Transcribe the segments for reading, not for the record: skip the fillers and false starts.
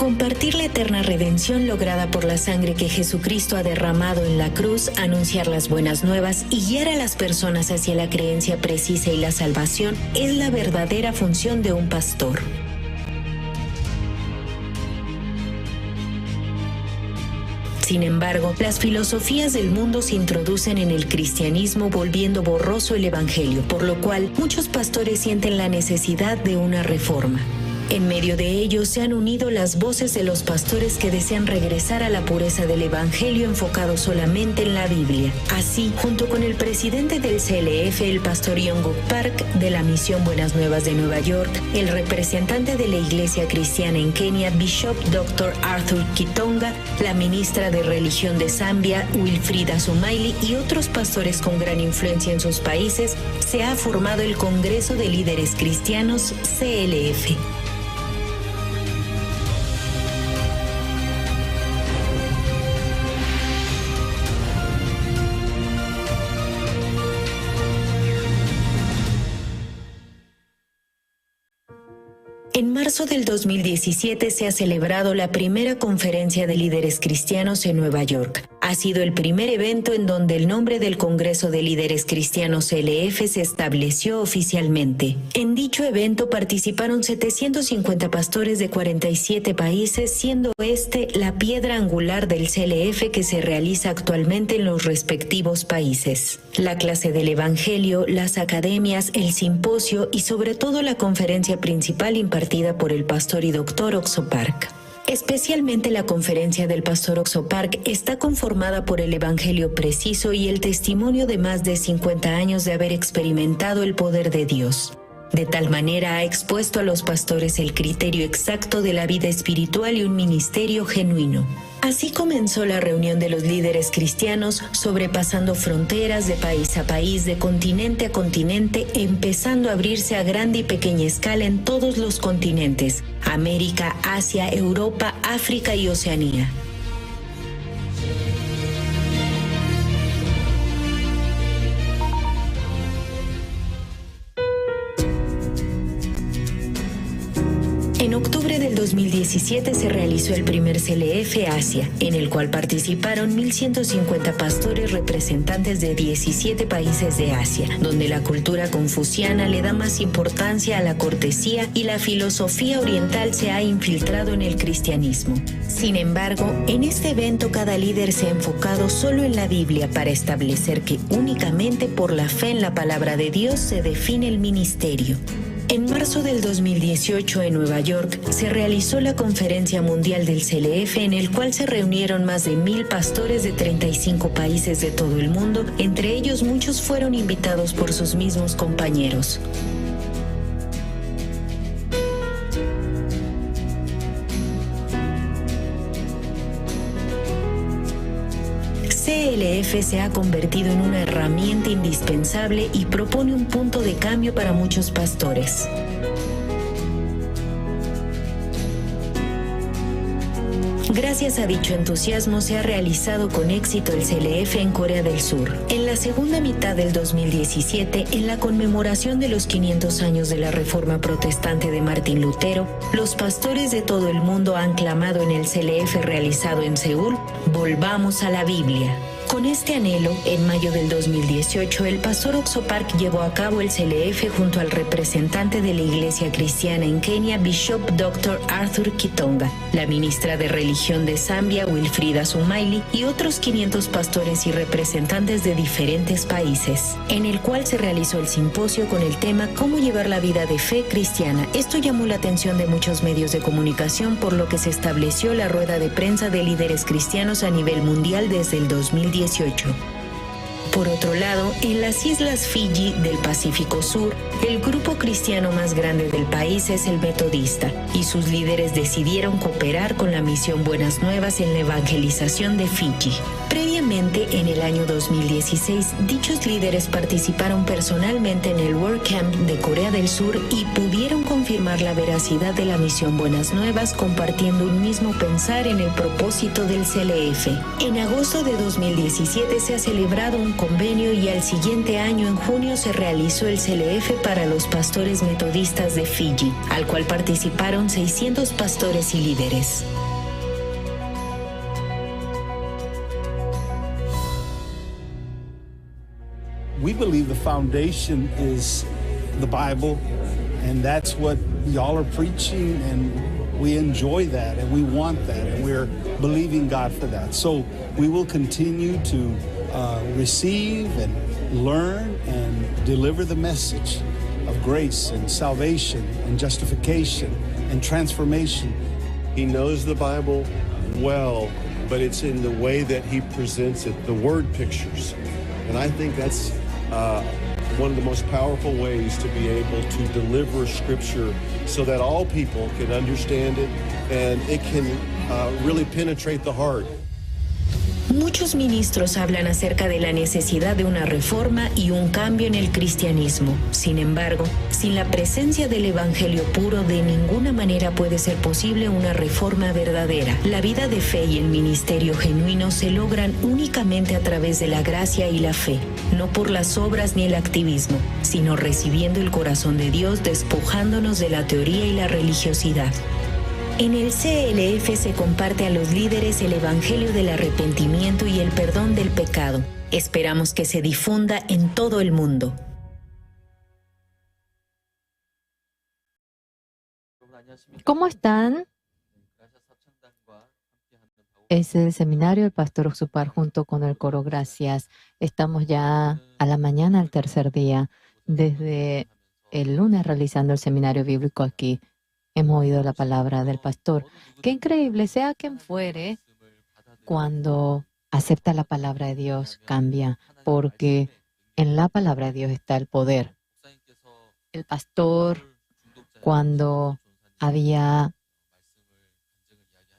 Compartir la eterna redención lograda por la sangre que Jesucristo ha derramado en la cruz, anunciar las buenas nuevas y guiar a las personas hacia la creencia precisa y la salvación es la verdadera función de un pastor. Sin embargo, las filosofías del mundo se introducen en el cristianismo volviendo borroso el evangelio, por lo cual muchos pastores sienten la necesidad de una reforma. En medio de ello se han unido las voces de los pastores que desean regresar a la pureza del Evangelio enfocado solamente en la Biblia. Así, junto con el presidente del CLF, el pastor Yongguk Park, de la Misión Buenas Nuevas de Nueva York, el representante de la Iglesia Cristiana en Kenia, Bishop Dr. Arthur Kitonga, la ministra de Religión de Zambia, Wilfrida Sumaili, y otros pastores con gran influencia en sus países, se ha formado el Congreso de Líderes Cristianos, CLF. En marzo del 2017 se ha celebrado la primera conferencia de líderes cristianos en Nueva York. Ha sido el primer evento en donde el nombre del Congreso de Líderes Cristianos CLF se estableció oficialmente. En dicho evento participaron 750 pastores de 47 países, siendo este la piedra angular del CLF que se realiza actualmente en los respectivos países. La clase del Evangelio, las academias, el simposio y sobre todo la conferencia principal impartida por el pastor y doctor Ock Soo Park. Especialmente la conferencia del pastor Ock Soo Park está conformada por el Evangelio preciso y el testimonio de más de 50 años de haber experimentado el poder de Dios. De tal manera ha expuesto a los pastores el criterio exacto de la vida espiritual y un ministerio genuino. Así comenzó la reunión de los líderes cristianos, sobrepasando fronteras de país a país, de continente a continente, empezando a abrirse a grande y pequeña escala en todos los continentes: América, Asia, Europa, África y Oceanía. En octubre del 2017 se realizó el primer CLF Asia, en el cual participaron 1.150 pastores representantes de 17 países de Asia, donde la cultura confuciana le da más importancia a la cortesía y la filosofía oriental se ha infiltrado en el cristianismo. Sin embargo, en este evento cada líder se ha enfocado solo en la Biblia para establecer que únicamente por la fe en la palabra de Dios se define el ministerio. En marzo del 2018 en Nueva York se realizó la Conferencia Mundial del CLF, en el cual se reunieron más de 1.000 pastores de 35 países de todo el mundo, entre ellos muchos fueron invitados por sus mismos compañeros. CLF se ha convertido en una herramienta indispensable y propone un punto de cambio para muchos pastores. Gracias a dicho entusiasmo se ha realizado con éxito el CLF en Corea del Sur. En la segunda mitad del 2017, en la conmemoración de los 500 años de la Reforma Protestante de Martín Lutero, los pastores de todo el mundo han clamado en el CLF realizado en Seúl: Volvamos a la Biblia. Con este anhelo, en mayo del 2018, el pastor Ock Soo Park llevó a cabo el CLF junto al representante de la Iglesia Cristiana en Kenia, Bishop Dr. Arthur Kitonga, la ministra de Religión de Zambia, Wilfrida Sumaili, y otros 500 pastores y representantes de diferentes países, en el cual se realizó el simposio con el tema Cómo llevar la vida de fe cristiana. Esto llamó la atención de muchos medios de comunicación, por lo que se estableció la rueda de prensa de líderes cristianos a nivel mundial desde el 2018. Por otro lado, en las Islas Fiji del Pacífico Sur, el grupo cristiano más grande del país es el Metodista, y sus líderes decidieron cooperar con la misión Buenas Nuevas en la evangelización de Fiji. Previamente, en el año 2016, dichos líderes participaron personalmente en el World Camp de Corea del Sur y pudieron confirmar la veracidad de la misión Buenas Nuevas, compartiendo un mismo pensar en el propósito del CLF. En agosto de 2017 se ha celebrado un convenio y al siguiente año, en junio, se realizó el CLF para los pastores metodistas de Fiji, al cual participaron 600 pastores y líderes. We believe the foundation is the Bible, and that's what y'all are preaching, and we enjoy that, and we want that, and we're believing God for that. So we will continue to receive and learn and deliver the message of grace and salvation and justification and transformation. He knows the Bible well, but it's in the way that he presents it, the word pictures. And I think that's one of the most powerful ways to be able to deliver Scripture so that all people can understand it and it can really penetrate the heart. Muchos ministros hablan acerca de la necesidad de una reforma y un cambio en el cristianismo. Sin embargo, sin la presencia del Evangelio puro, de ninguna manera puede ser posible una reforma verdadera. La vida de fe y el ministerio genuino se logran únicamente a través de la gracia y la fe, no por las obras ni el activismo, sino recibiendo el corazón de Dios, despojándonos de la teoría y la religiosidad. En el CLF se comparte a los líderes el Evangelio del arrepentimiento y el perdón del pecado. Esperamos que se difunda en todo el mundo. ¿Cómo están? Es el seminario del Pastor Oxupar junto con el coro Gracias. Estamos ya a la mañana, al tercer día, desde el lunes realizando el seminario bíblico aquí. Hemos oído la palabra del pastor. Qué increíble, sea quien fuere, cuando acepta la palabra de Dios, cambia, porque en la palabra de Dios está el poder. El pastor, cuando había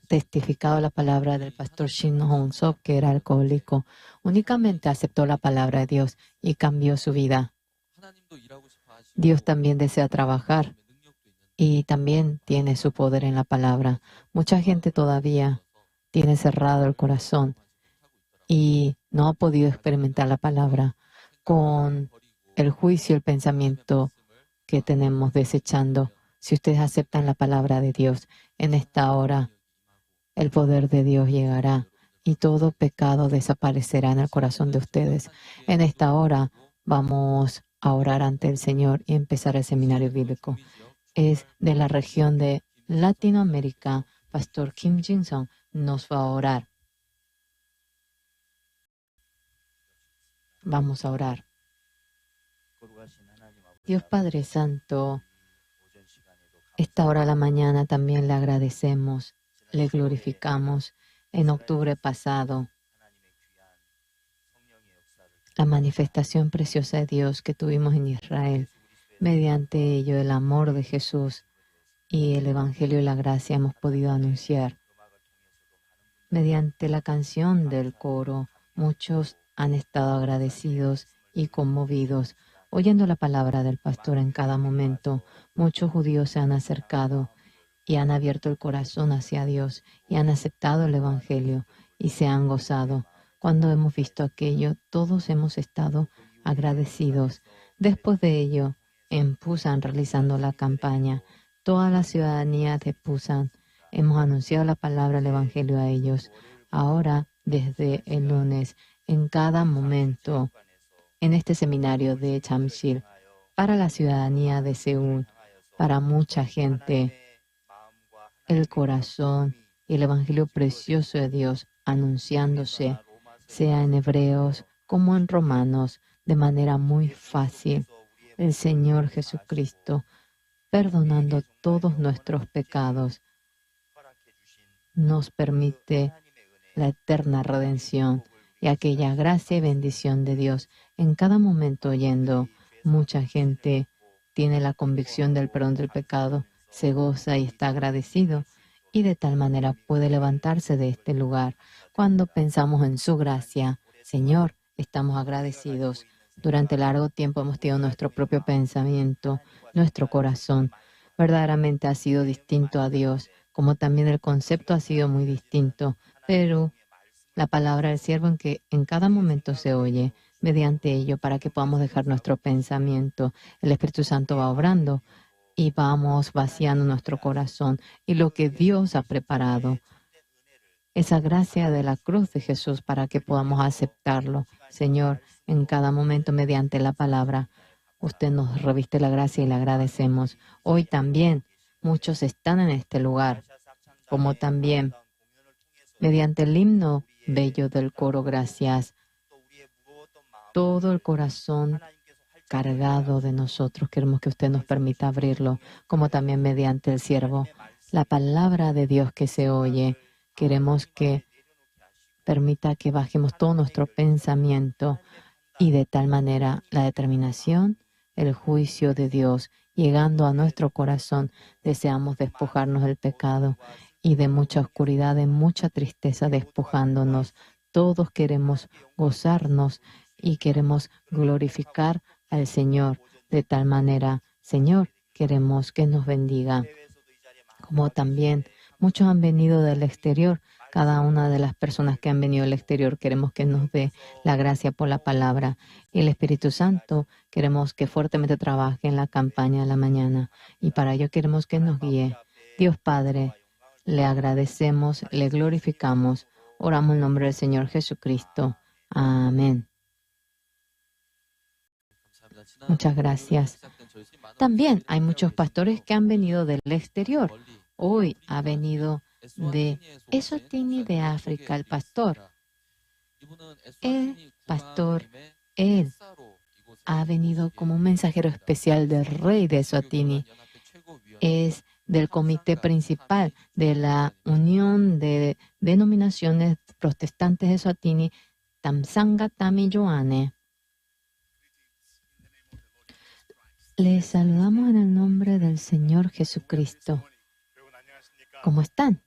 testificado la palabra del pastor Shin Hong-sop, que era alcohólico, únicamente aceptó la palabra de Dios y cambió su vida. Dios también desea trabajar y también tiene su poder en la palabra. Mucha gente todavía tiene cerrado el corazón y no ha podido experimentar la palabra con el juicio, el pensamiento que tenemos desechando. Si ustedes aceptan la palabra de Dios en esta hora, el poder de Dios llegará y todo pecado desaparecerá en el corazón de ustedes. En esta hora vamos a orar ante el Señor y empezar el seminario bíblico. Es de la región de Latinoamérica. Pastor Kim Jin-sung nos va a orar. Vamos a orar. Dios Padre Santo, esta hora de la mañana también le agradecemos, le glorificamos. En octubre pasado, la manifestación preciosa de Dios que tuvimos en Israel, mediante ello el amor de Jesús y el Evangelio de la Gracia hemos podido anunciar. Mediante la canción del coro, muchos han estado agradecidos y conmovidos, oyendo la palabra del pastor en cada momento. Muchos judíos se han acercado y han abierto el corazón hacia Dios y han aceptado el Evangelio y se han gozado. Cuando hemos visto aquello, todos hemos estado agradecidos. Después de ello, en Pusan, realizando la campaña, toda la ciudadanía de Pusan, hemos anunciado la palabra del Evangelio a ellos. Ahora, desde el lunes, en cada momento, en este seminario de Jamsil, para la ciudadanía de Seúl, para mucha gente, el corazón y el Evangelio precioso de Dios anunciándose, sea en Hebreos como en Romanos, de manera muy fácil. El Señor Jesucristo, perdonando todos nuestros pecados, nos permite la eterna redención y aquella gracia y bendición de Dios. En cada momento oyendo, mucha gente tiene la convicción del perdón del pecado, se goza y está agradecido, y de tal manera puede levantarse de este lugar. Cuando pensamos en su gracia, Señor, estamos agradecidos. Durante largo tiempo hemos tenido nuestro propio pensamiento, nuestro corazón. Verdaderamente ha sido distinto a Dios, como también el concepto ha sido muy distinto. Pero la palabra del siervo en que en cada momento se oye, mediante ello para que podamos dejar nuestro pensamiento. El Espíritu Santo va obrando y vamos vaciando nuestro corazón y lo que Dios ha preparado. Esa gracia de la cruz de Jesús para que podamos aceptarlo, Señor, en cada momento mediante la palabra. Usted nos reviste la gracia y le agradecemos. Hoy también muchos están en este lugar, como también mediante el himno bello del coro Gracias, todo el corazón cargado de nosotros, queremos que usted nos permita abrirlo, como también mediante el siervo, la palabra de Dios que se oye, queremos que permita que bajemos todo nuestro pensamiento y de tal manera la determinación, el juicio de Dios, llegando a nuestro corazón, deseamos despojarnos del pecado y de mucha oscuridad, de mucha tristeza, despojándonos. Todos queremos gozarnos y queremos glorificar al Señor de tal manera, Señor, queremos que nos bendiga. Como también muchos han venido del exterior, cada una de las personas que han venido del exterior, queremos que nos dé la gracia por la palabra. Y el Espíritu Santo, queremos que fuertemente trabaje en la campaña de la mañana. Y para ello queremos que nos guíe. Dios Padre, le agradecemos, le glorificamos. Oramos en nombre del Señor Jesucristo. Amén. Muchas gracias. También hay muchos pastores que han venido del exterior. Hoy ha venido de Eswatini de África, el pastor. El pastor, él ha venido como un mensajero especial del rey de Eswatini. Es del comité principal de la Unión de Denominaciones Protestantes de Eswatini, Tamsanga Tami Joane. Les saludamos en el nombre del Señor Jesucristo. ¿Cómo están?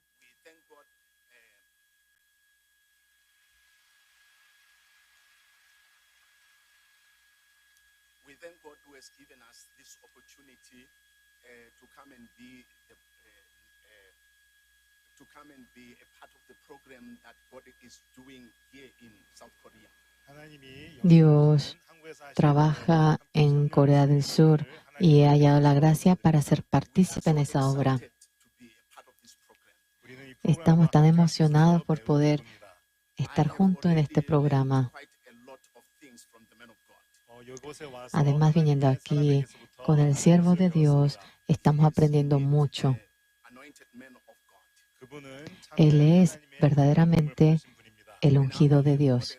Dios trabaja en Corea del Sur y ha hallado la gracia para ser partícipe en esa obra. Estamos tan emocionados por poder estar juntos en este programa. Además, viniendo aquí con el siervo de Dios, estamos aprendiendo mucho. Él es verdaderamente el ungido de Dios.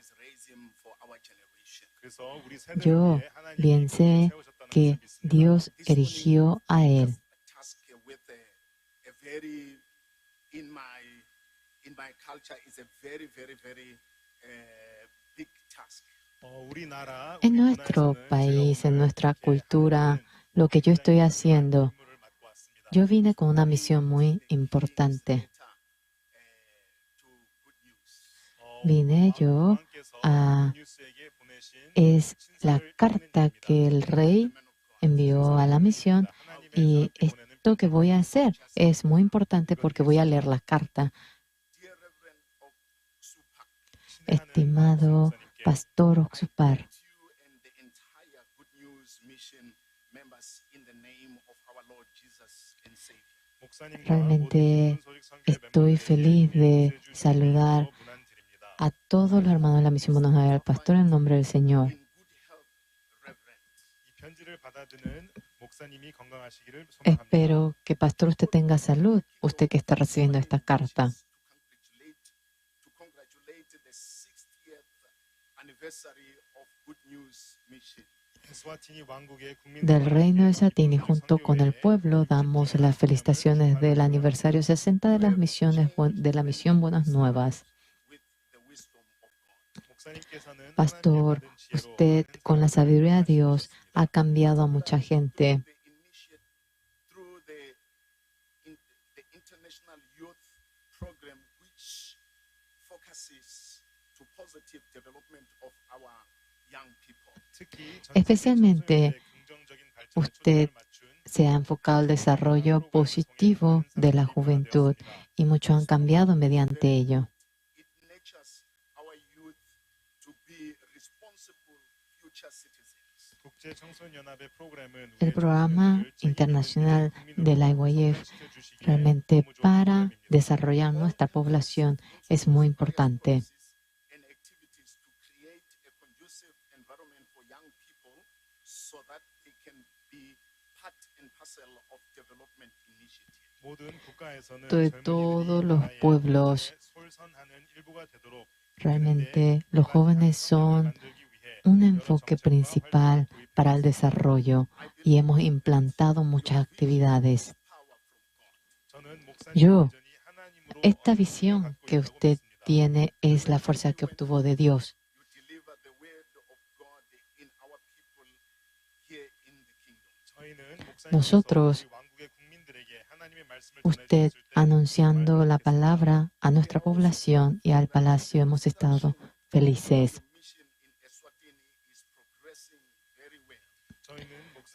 Yo bien sé que Dios erigió a él. En nuestro país, en nuestra cultura, lo que yo estoy haciendo, yo vine con una misión muy importante. Vine yo a... Es la carta que el rey envió a la misión y esto que voy a hacer es muy importante porque voy a leer la carta. Estimado Pastor Oxupar, realmente estoy feliz de saludar a todos los hermanos de la Misión Buenos Aires, al pastor en nombre del Señor. Espero que, pastor, usted tenga salud, usted que está recibiendo esta carta. Del reino de Eswatini, junto con el pueblo, damos las felicitaciones del aniversario 60 de las misiones de la Misión Buenas Nuevas. Pastor, usted con la sabiduría de Dios ha cambiado a mucha gente. Especialmente, usted se ha enfocado al desarrollo positivo de la juventud y muchos han cambiado mediante ello. El programa internacional de la IYF realmente para desarrollar nuestra población es muy importante. De todos los pueblos, realmente los jóvenes son un enfoque principal para el desarrollo y hemos implantado muchas actividades. Esta visión que usted tiene es la fuerza que obtuvo de Dios. Nosotros, usted anunciando la palabra a nuestra población y al palacio, hemos estado felices.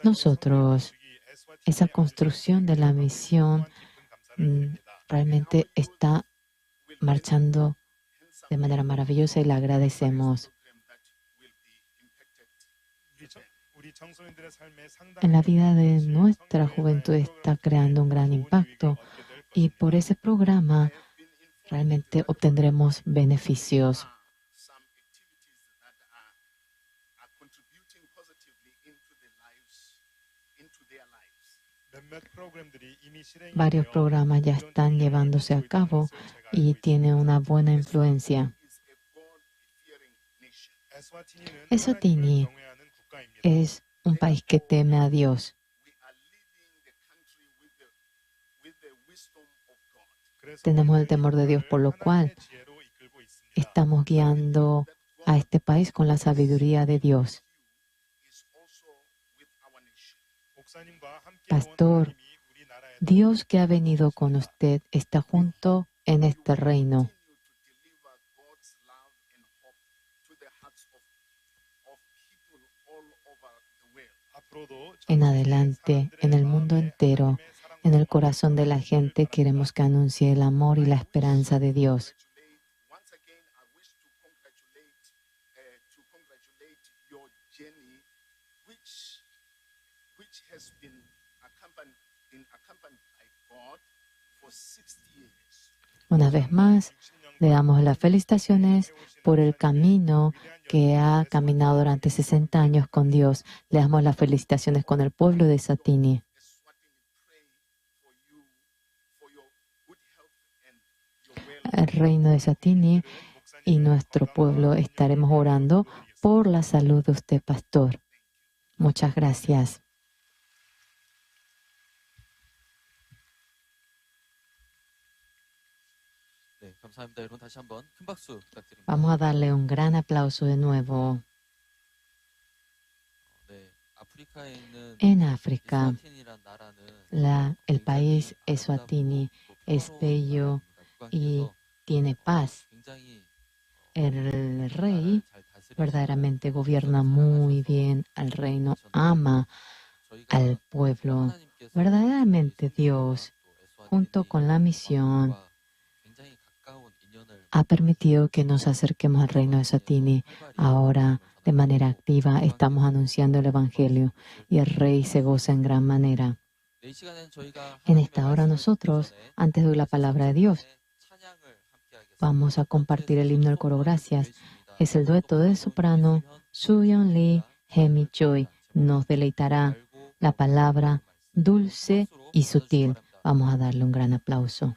Nosotros, esa construcción de la misión realmente está marchando de manera maravillosa y la agradecemos. En la vida de nuestra juventud está creando un gran impacto y por ese programa realmente obtendremos beneficios. Varios programas ya están llevándose a cabo y tienen una buena influencia. Eswatini es un país que teme a Dios. Tenemos el temor de Dios, por lo cual estamos guiando a este país con la sabiduría de Dios. Pastor, Dios que ha venido con usted está junto en este reino. En adelante, en el mundo entero, en el corazón de la gente, queremos que anuncie el amor y la esperanza de Dios. Una vez más, le damos las felicitaciones por el camino que ha caminado durante 60 años con Dios. Le damos las felicitaciones con el pueblo de Eswatini. El reino de Eswatini y nuestro pueblo estaremos orando por la salud de usted, pastor. Muchas gracias. Vamos a darle un gran aplauso de nuevo. En África, el país Eswatini es bello y tiene paz. El rey verdaderamente gobierna muy bien al reino, ama al pueblo. Verdaderamente Dios, junto con la misión, ha permitido que nos acerquemos al reino de Eswatini. Ahora, de manera activa, estamos anunciando el Evangelio y el rey se goza en gran manera. En esta hora nosotros, antes de oír la palabra de Dios, vamos a compartir el himno del coro Gracias. Es el dueto de soprano Soo-yeon Lee, Hemi Choi. Nos deleitará la palabra dulce y sutil. Vamos a darle un gran aplauso.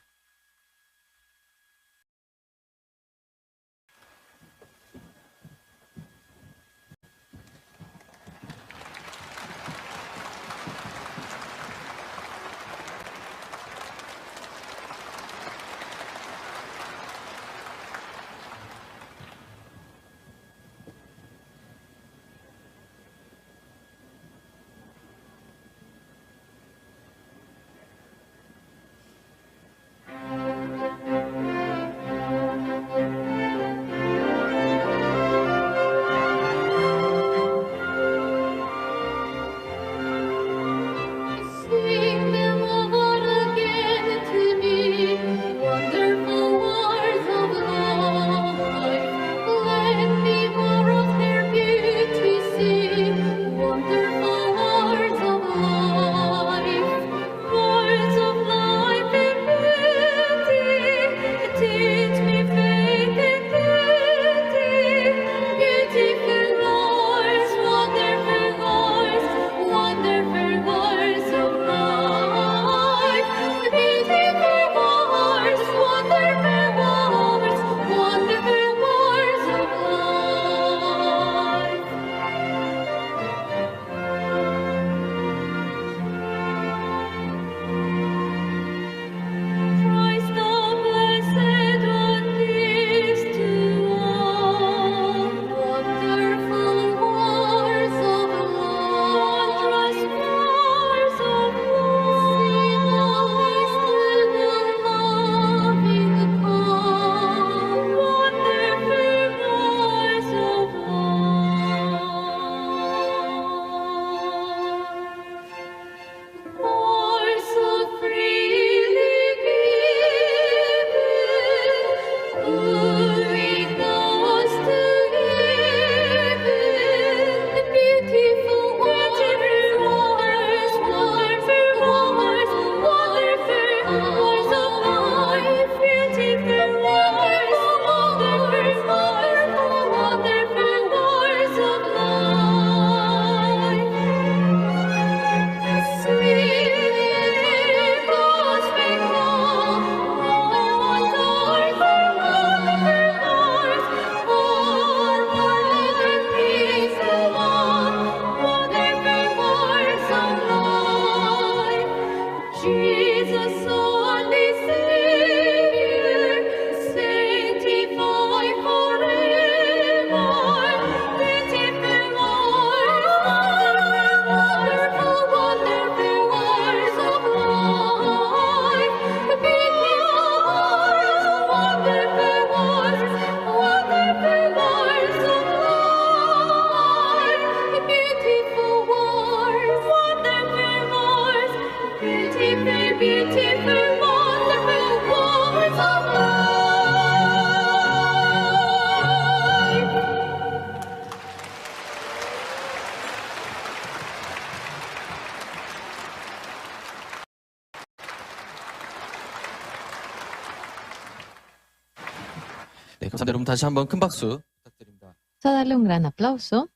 네, 감사합니다. 여러분 다시 한번 큰 박수 부탁드립니다. Vamos a darle un gran aplauso.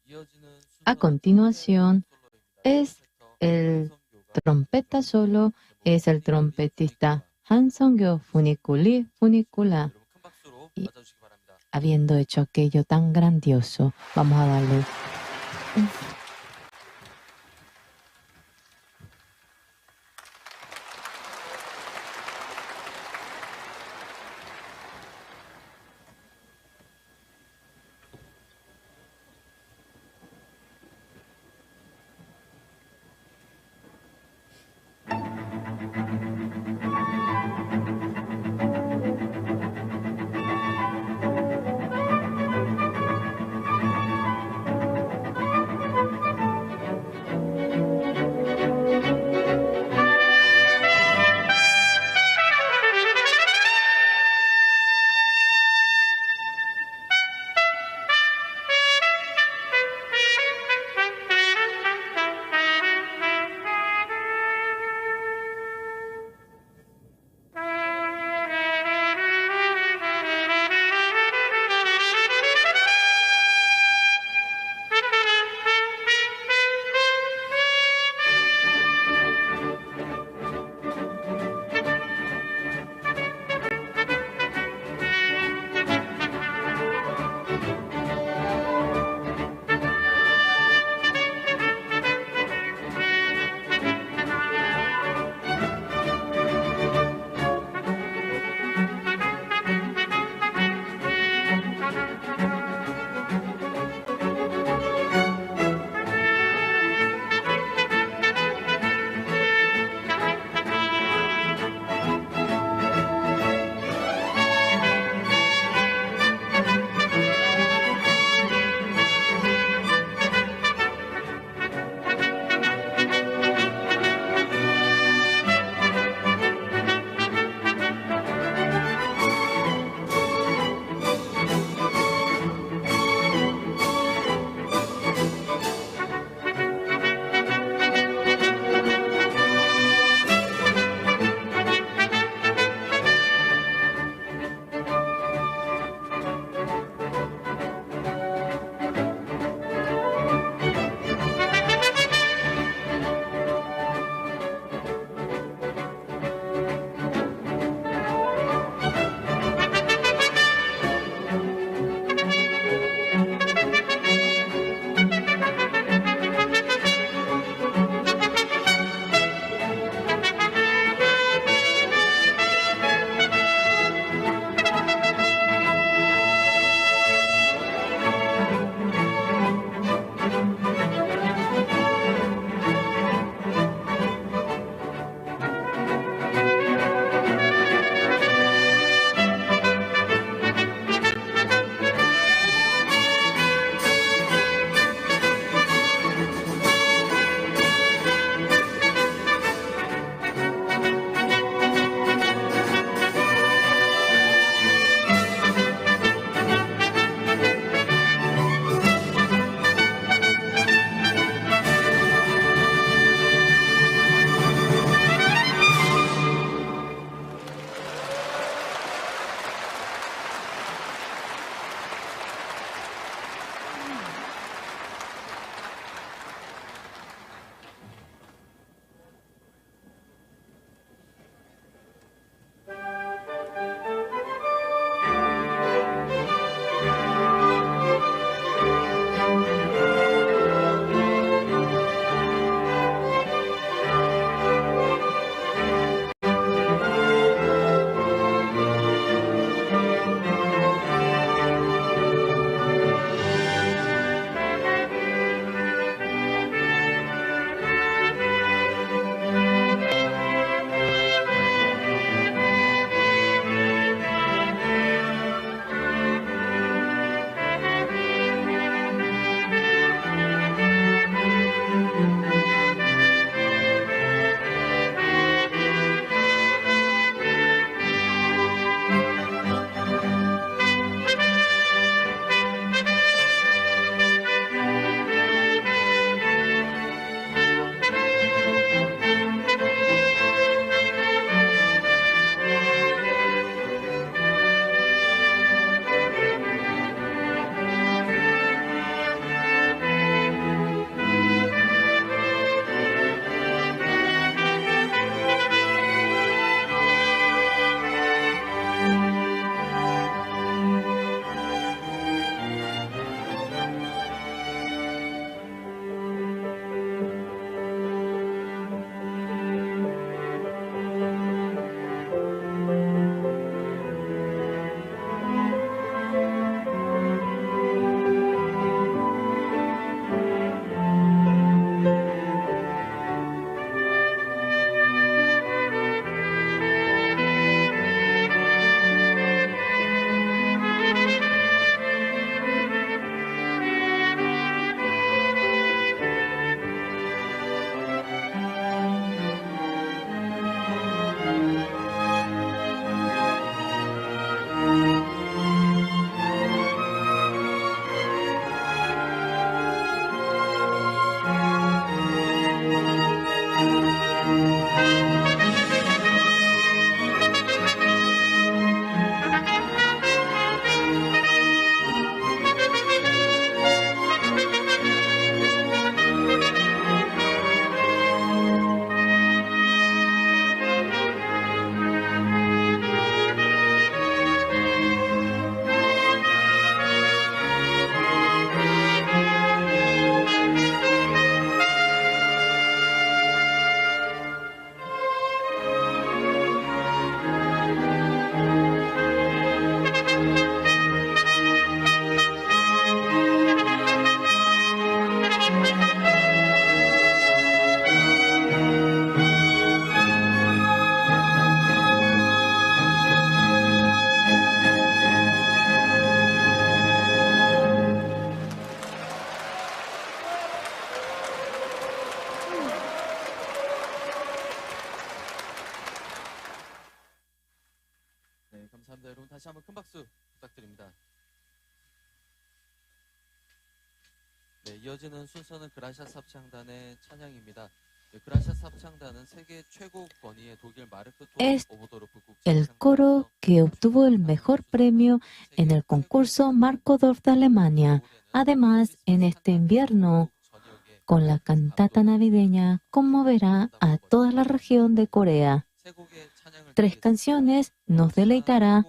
이어지는 A continuación es el trompeta solo, es el trompetista Han Song-gyo Funiculi Funicula. 여러분 큰 박수로 Y 맞아주시기 바랍니다. habiendo hecho aquello tan grandioso, vamos a darle un 다시 한번 큰 박수 부탁드립니다. 네, 이어지는 순서는 그라샤스 합창단의 찬양입니다. 네, 그라샤스 합창단은 세계 최고 권위의 독일 마르크 Es 오버도르프 el coro que obtuvo el mejor premio en el concurso Marco Dorf de Alemania. Además, en este invierno, con la cantata navideña, conmoverá a toda la región de Corea. Tres canciones nos deleitará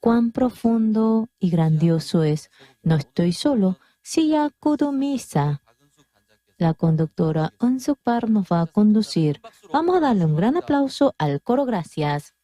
cuán profundo y grandioso es. No estoy solo, Siya Kudumisa. La conductora Eun-suk Park nos va a conducir. Vamos a darle un gran aplauso al coro. Gracias.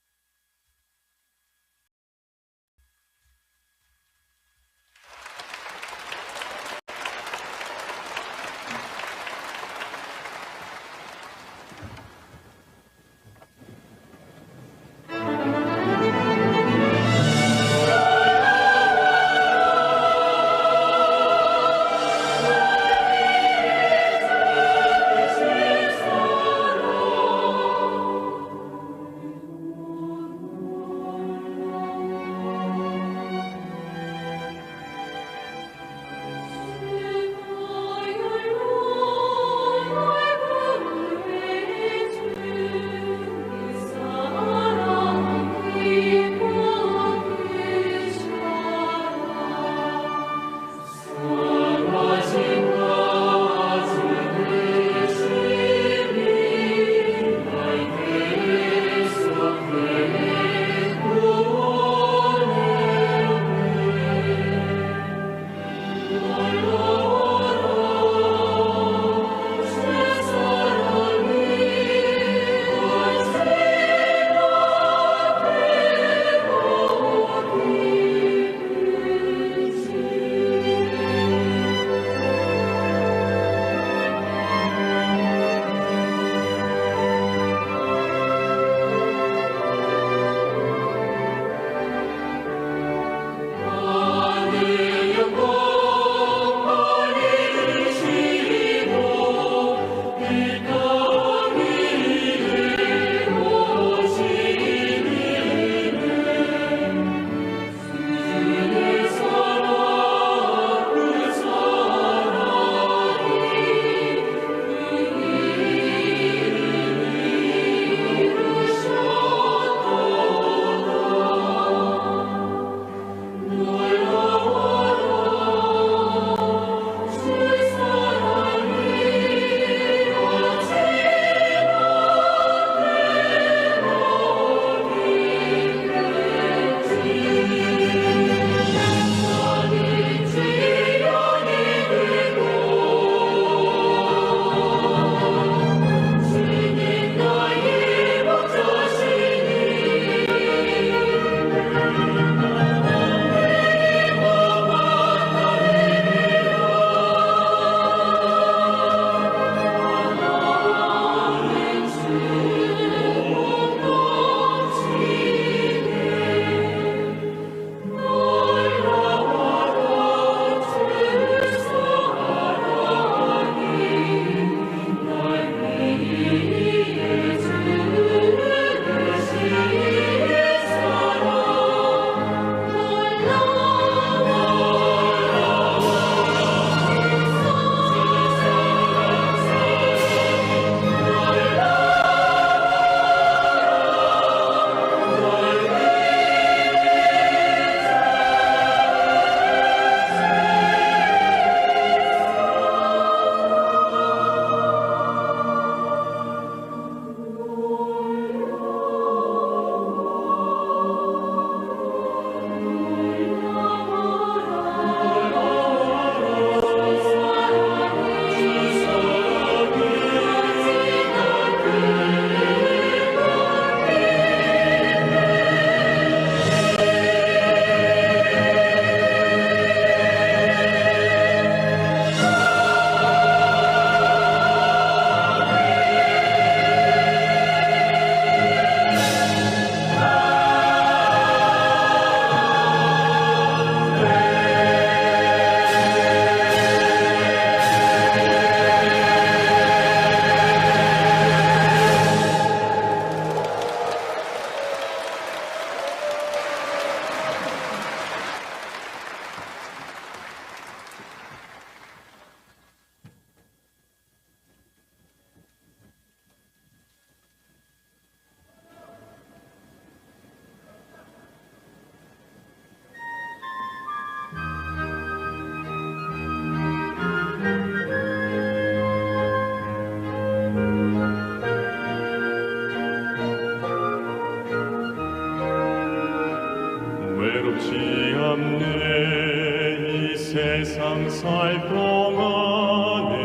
살 동안에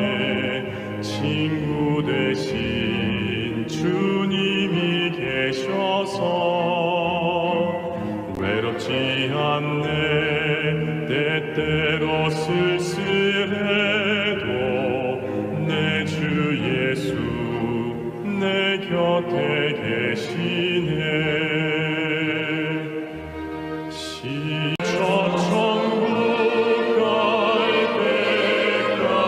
친구 되신 주님이 계셔서 외롭지 않네. 때때로 쓸쓸해도 내 주 예수 내 곁에 계시네. 저 천국 갈 때까지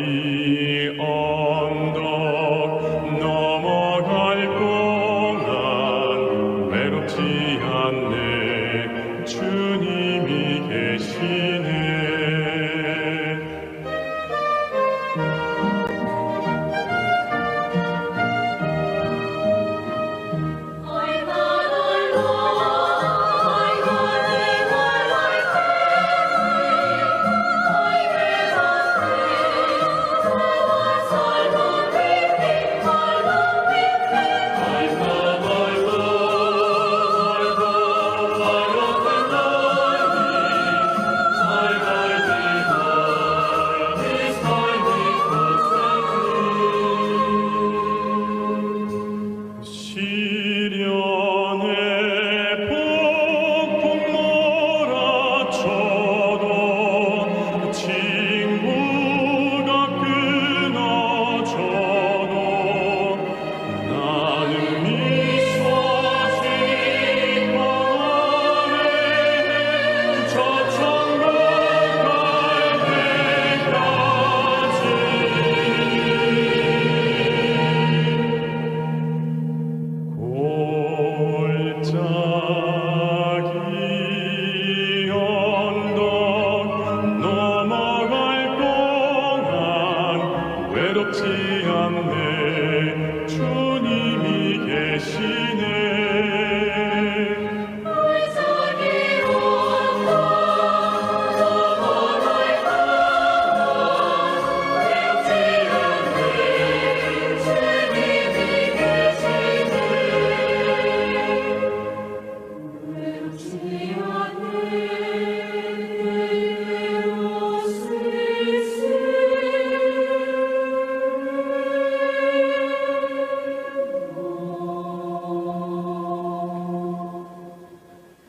골짜기 언덕 넘어갈 동안 외롭지 않네. 주님이 계시네. 시련의 폭풍 몰아쳐도 친구가 끊어져도 나는 미소 짓고 저 천국 갈 때까지 골짜기 언덕 넘어갈 동안 외롭지 않네. 주님이 계시네.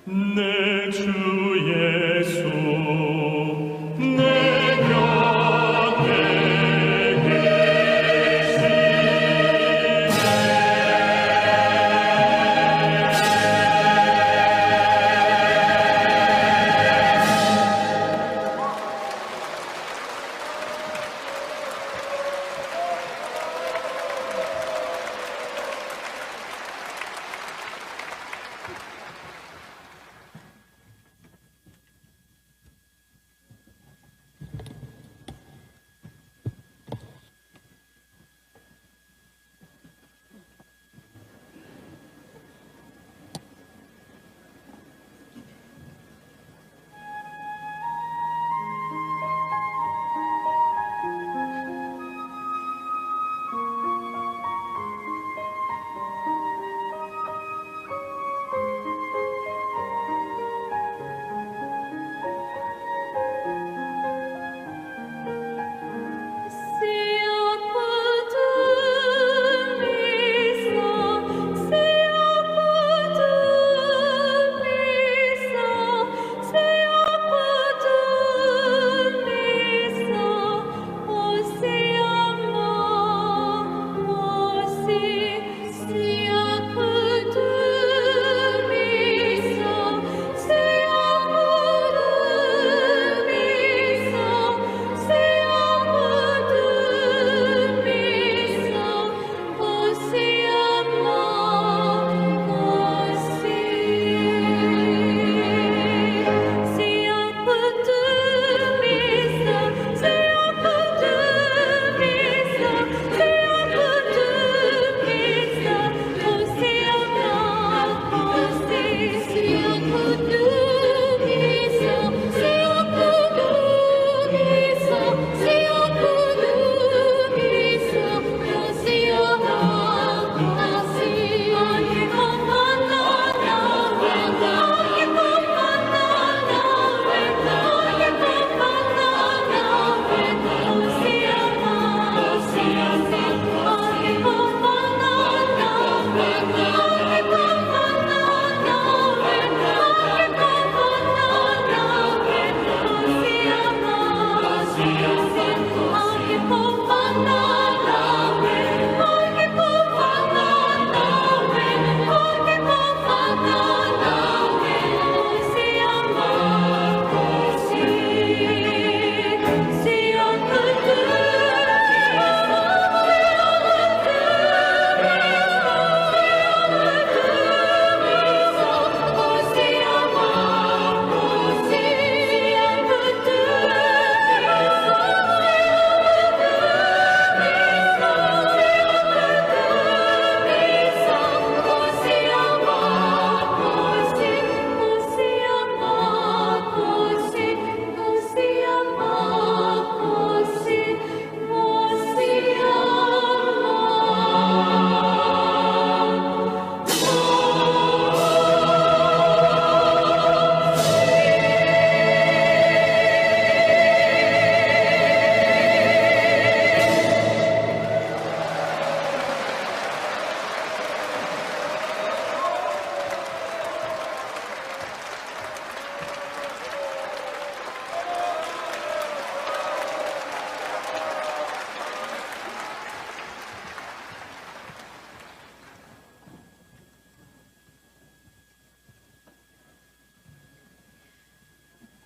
내 주 예수 내 곁에 계시네.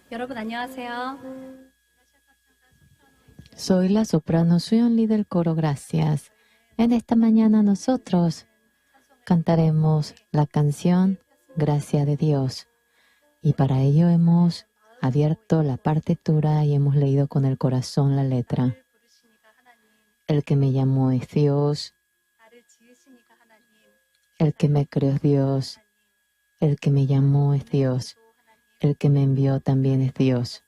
여러분 안녕하세요. Soy la soprano Suyeon Lee del coro Gracias. En esta mañana nosotros cantaremos la canción Gracia de Dios. Y para ello hemos abierto la partitura y hemos leído con el corazón la letra. El que me llamó es Dios. El que me creó es Dios. El que me llamó es Dios. El que me envió también es Dios.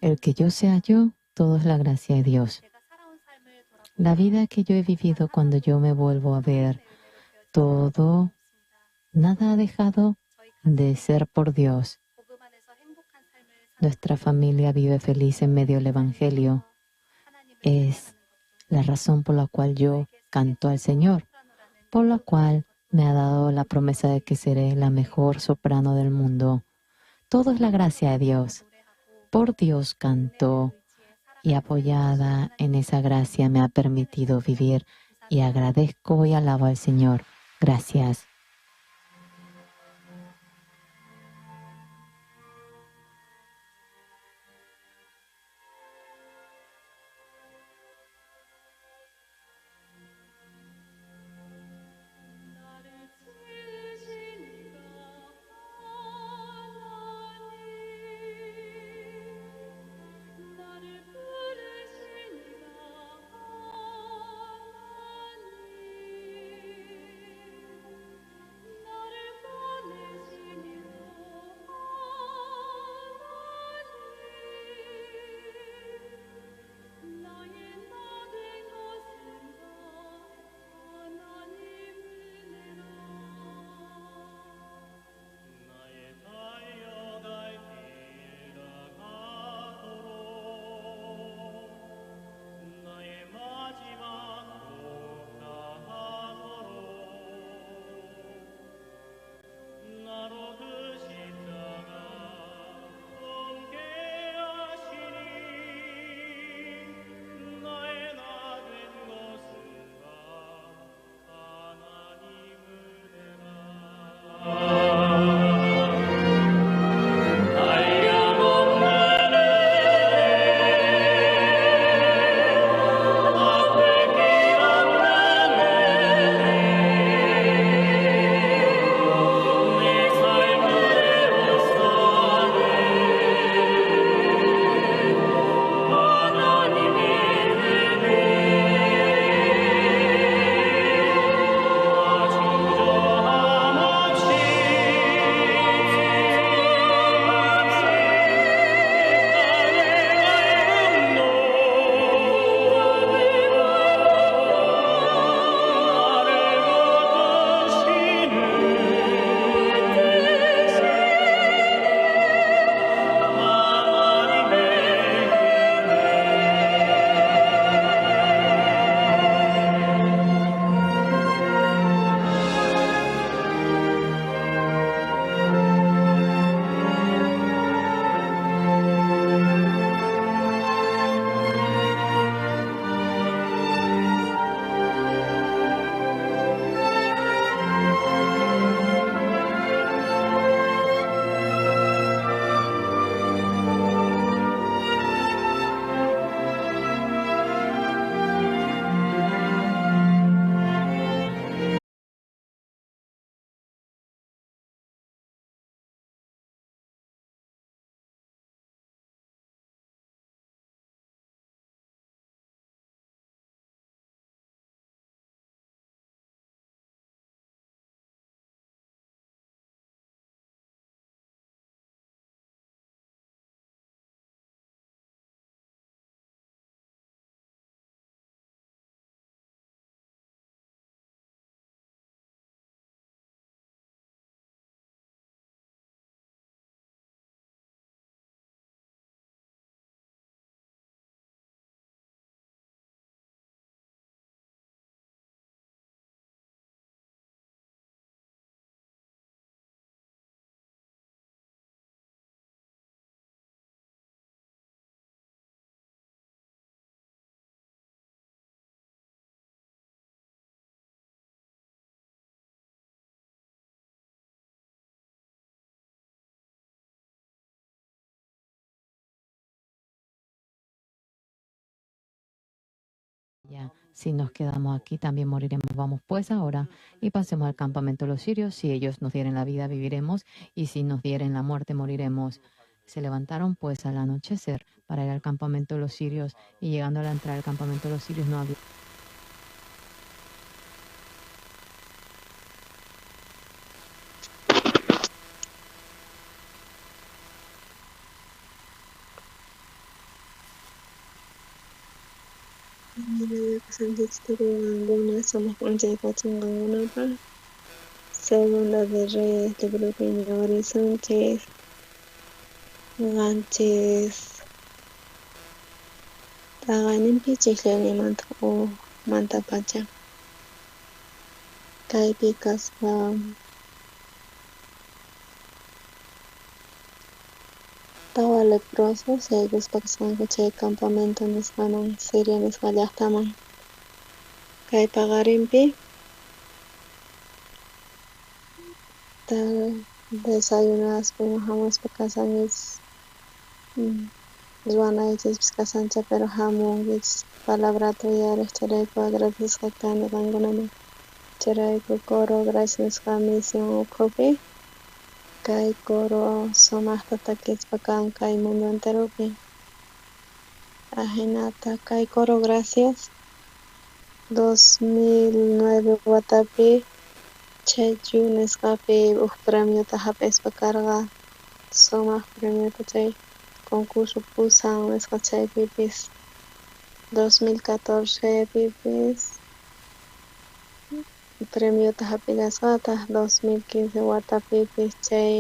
El que yo sea yo, todo es la gracia de Dios. La vida que yo he vivido cuando yo me vuelvo a ver, todo, nada ha dejado de ser por Dios. Nuestra familia vive feliz en medio del Evangelio. Es la razón por la cual yo canto al Señor, por la cual me ha dado la promesa de que seré la mejor soprano del mundo. Todo es la gracia de Dios. Por Dios canto y apoyada en esa gracia me ha permitido vivir y agradezco y alabo al Señor. Gracias. 나를 지으신 이가 하나님 나를 부르신 이가 하나님 Si nos quedamos aquí, también moriremos. Vamos pues ahora y pasemos al campamento de los sirios. Si ellos nos dieren la vida, viviremos, y si nos dieren la muerte, moriremos. Se levantaron pues al anochecer para ir al campamento de los sirios, y llegando a la entrada del campamento de los sirios no había Qankuna sumaq p'unchay kachun qankunapaj. Segunda de Reyes libropi ñawirisunchis 7 t'aqayninpi ch'ijllayninmanta ujmantapacha. Kaypi kaspa 4 leprosos yaykuspa kasqanku chay campamento nisqaman Siria nisqa llaqtaman. Kay paqarinpi desayunaspa ima hamuspa kashankichis ruwanaykichispis kashancha pero hamunkichis palabrata uyarej chayrayku agradecesqa kani qankunaman. Chayrayku coro Gracia nisqa misión ukhupi kay coro sumajta takispa kan kay mundo enteropi. Ajinata kay coro Gracias 2009 watapi Cheju nisqapi uj premiota hap'ispa karqa sumaq premiota chay concurso Pusan nisqa chaypipis 2014 pipis premiota hap'illasqataq 2015 watapipis chay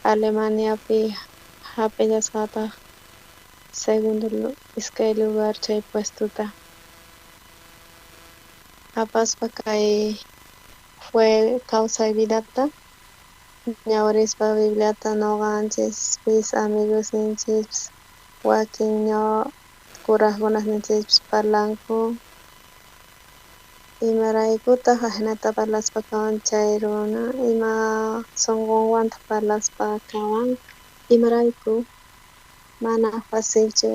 Alemaniapi hap'illasqataq segundo iskay lugar chay puestota. Apaspa kay fue kawsay vidata ñawirispa Bibliata noqanchispis amigosninchispis wakin kurajkunasninchispis parlanku imaraykutaq ajinata parlaspa kawan chay runa ima sunqunwantaq parlaspa kawan imarayku mana facilchu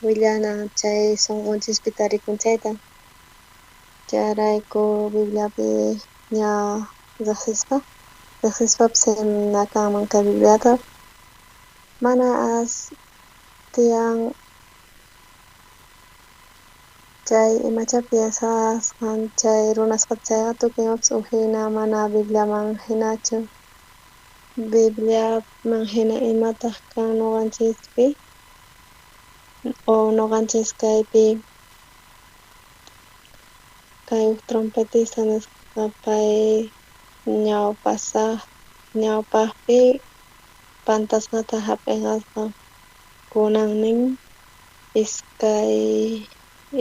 willana chay sunqunchispi tarikun chayta. Chayrayku Bibliapi ña riqsispapis kanman kay Bibliata mana as tiyan chay imacha piensasqan chay runasqa chayqa tukuy imapis ujina mana Bibliaman hinachu. Bibliaman hina imataq kan noqanchispi o noqanchis kaypi kay uj trompetista nisqa pay ñawpaqpi pantasqata hap'iqasqa kunan nin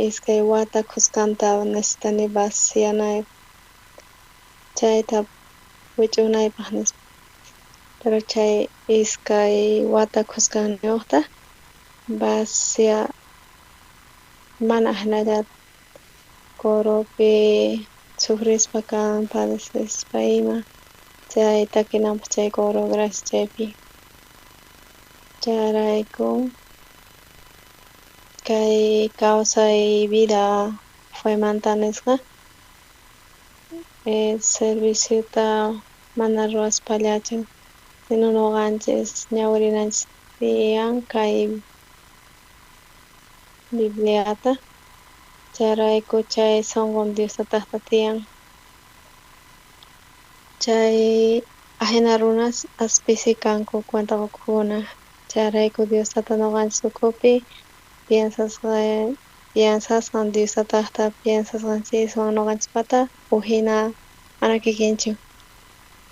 iskay wata khuskanta necesitani vacianaypaq chayta wich'unaypaq nispa. Pero chay iskay wata khuskanniyuqta vacia mana jinalla coropi sufrispa kan padecespa ima chay takinanpaq chay coro Gracias chaypi. Chayrayku kay kawsay vida fuemanta nisqa serviciota mana ruwaspallachu sino noqanchis ñawirinanchis tiyan kay Bibliata chayrayku chay sunqun Dios tataqta tiyan. Chay ajina runas as pisi kanku cuenta qukuqkuna chayrayku Dios tata noqanchis ukhupi piensasqan Dios tataqta piensasqanchiswan noqanchispata ujina mana kikinchu.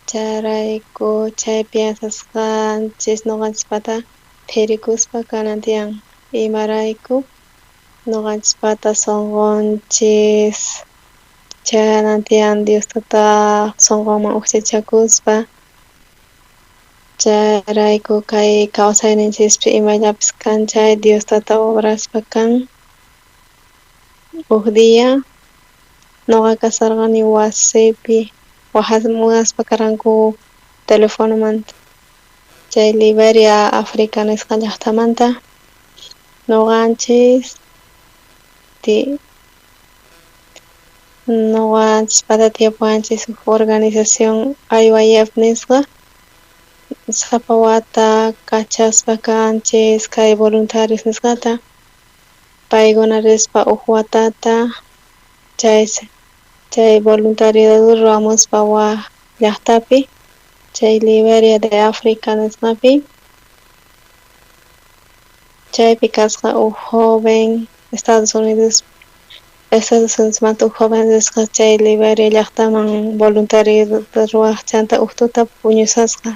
Chayrayku chay piensasqanchis noqanchispata phirikuspa kanan tiyan imarayku noqanchispata sunqunchis chayanan tiyan Dios tata sunqunman ujchachakuspa. Chayrayku kay kawsayninchispi imallapis kan chay Dios tata obraspa kan. Uj día noqa kasarqani wasipi wajaspa karqanku telefonomanta chay Liberia Africa nisqa llaqtamanta noqanchis Noqanchispata tiyapuwanchis huk organización IYF nisqa sapa wata kachasqa kanchis kay voluntarios nisqata paykuna rispa huk watata chay voluntariado ruwamuspa wak llaqtapi chay Liberia de África nisqapi chaypi kasqa huk joven Estados Unidosmanta huk joven risqa chay Liberia llaqtaman voluntariado ruwaq chanta huk tuta puñusasqa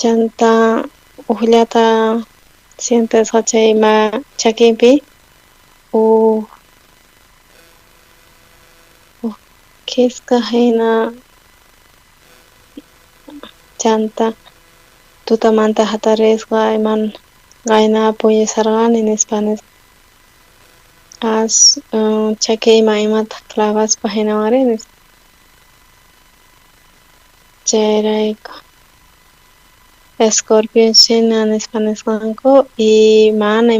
chanta ujllata sientesqa chay chakinpi huk khiska hina chanta tutamanta hatarisqa iman qayna puñusarqani nispa as chakiyman imata clavaspa hinawanri nispa chayrayku escorpión hina nispa nisqanku y mana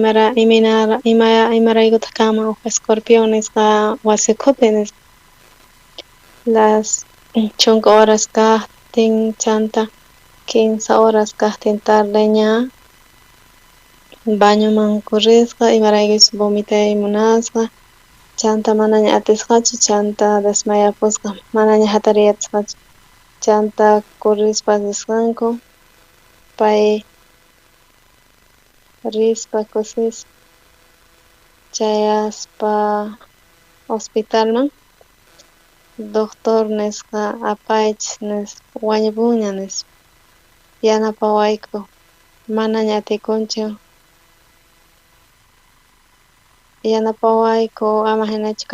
imaraykutaq kanman huk escorpión nisqa wasi ukhupi nispa las 10 horas kaqtin chanta 15 horas kaqtin tardeña bañoman corrisqa imaraykuchus vomitay munasqa chanta manaña atisqachu chanta desmayapusqa manaña hatariy atisqachu chanta corrispa risqanku pay rispa kusispa chayaspa hospitalman doctor nisqa apaychis nispa wañupunña nispa yanapawayku manaña atikunchu yanapawayku ama hinachu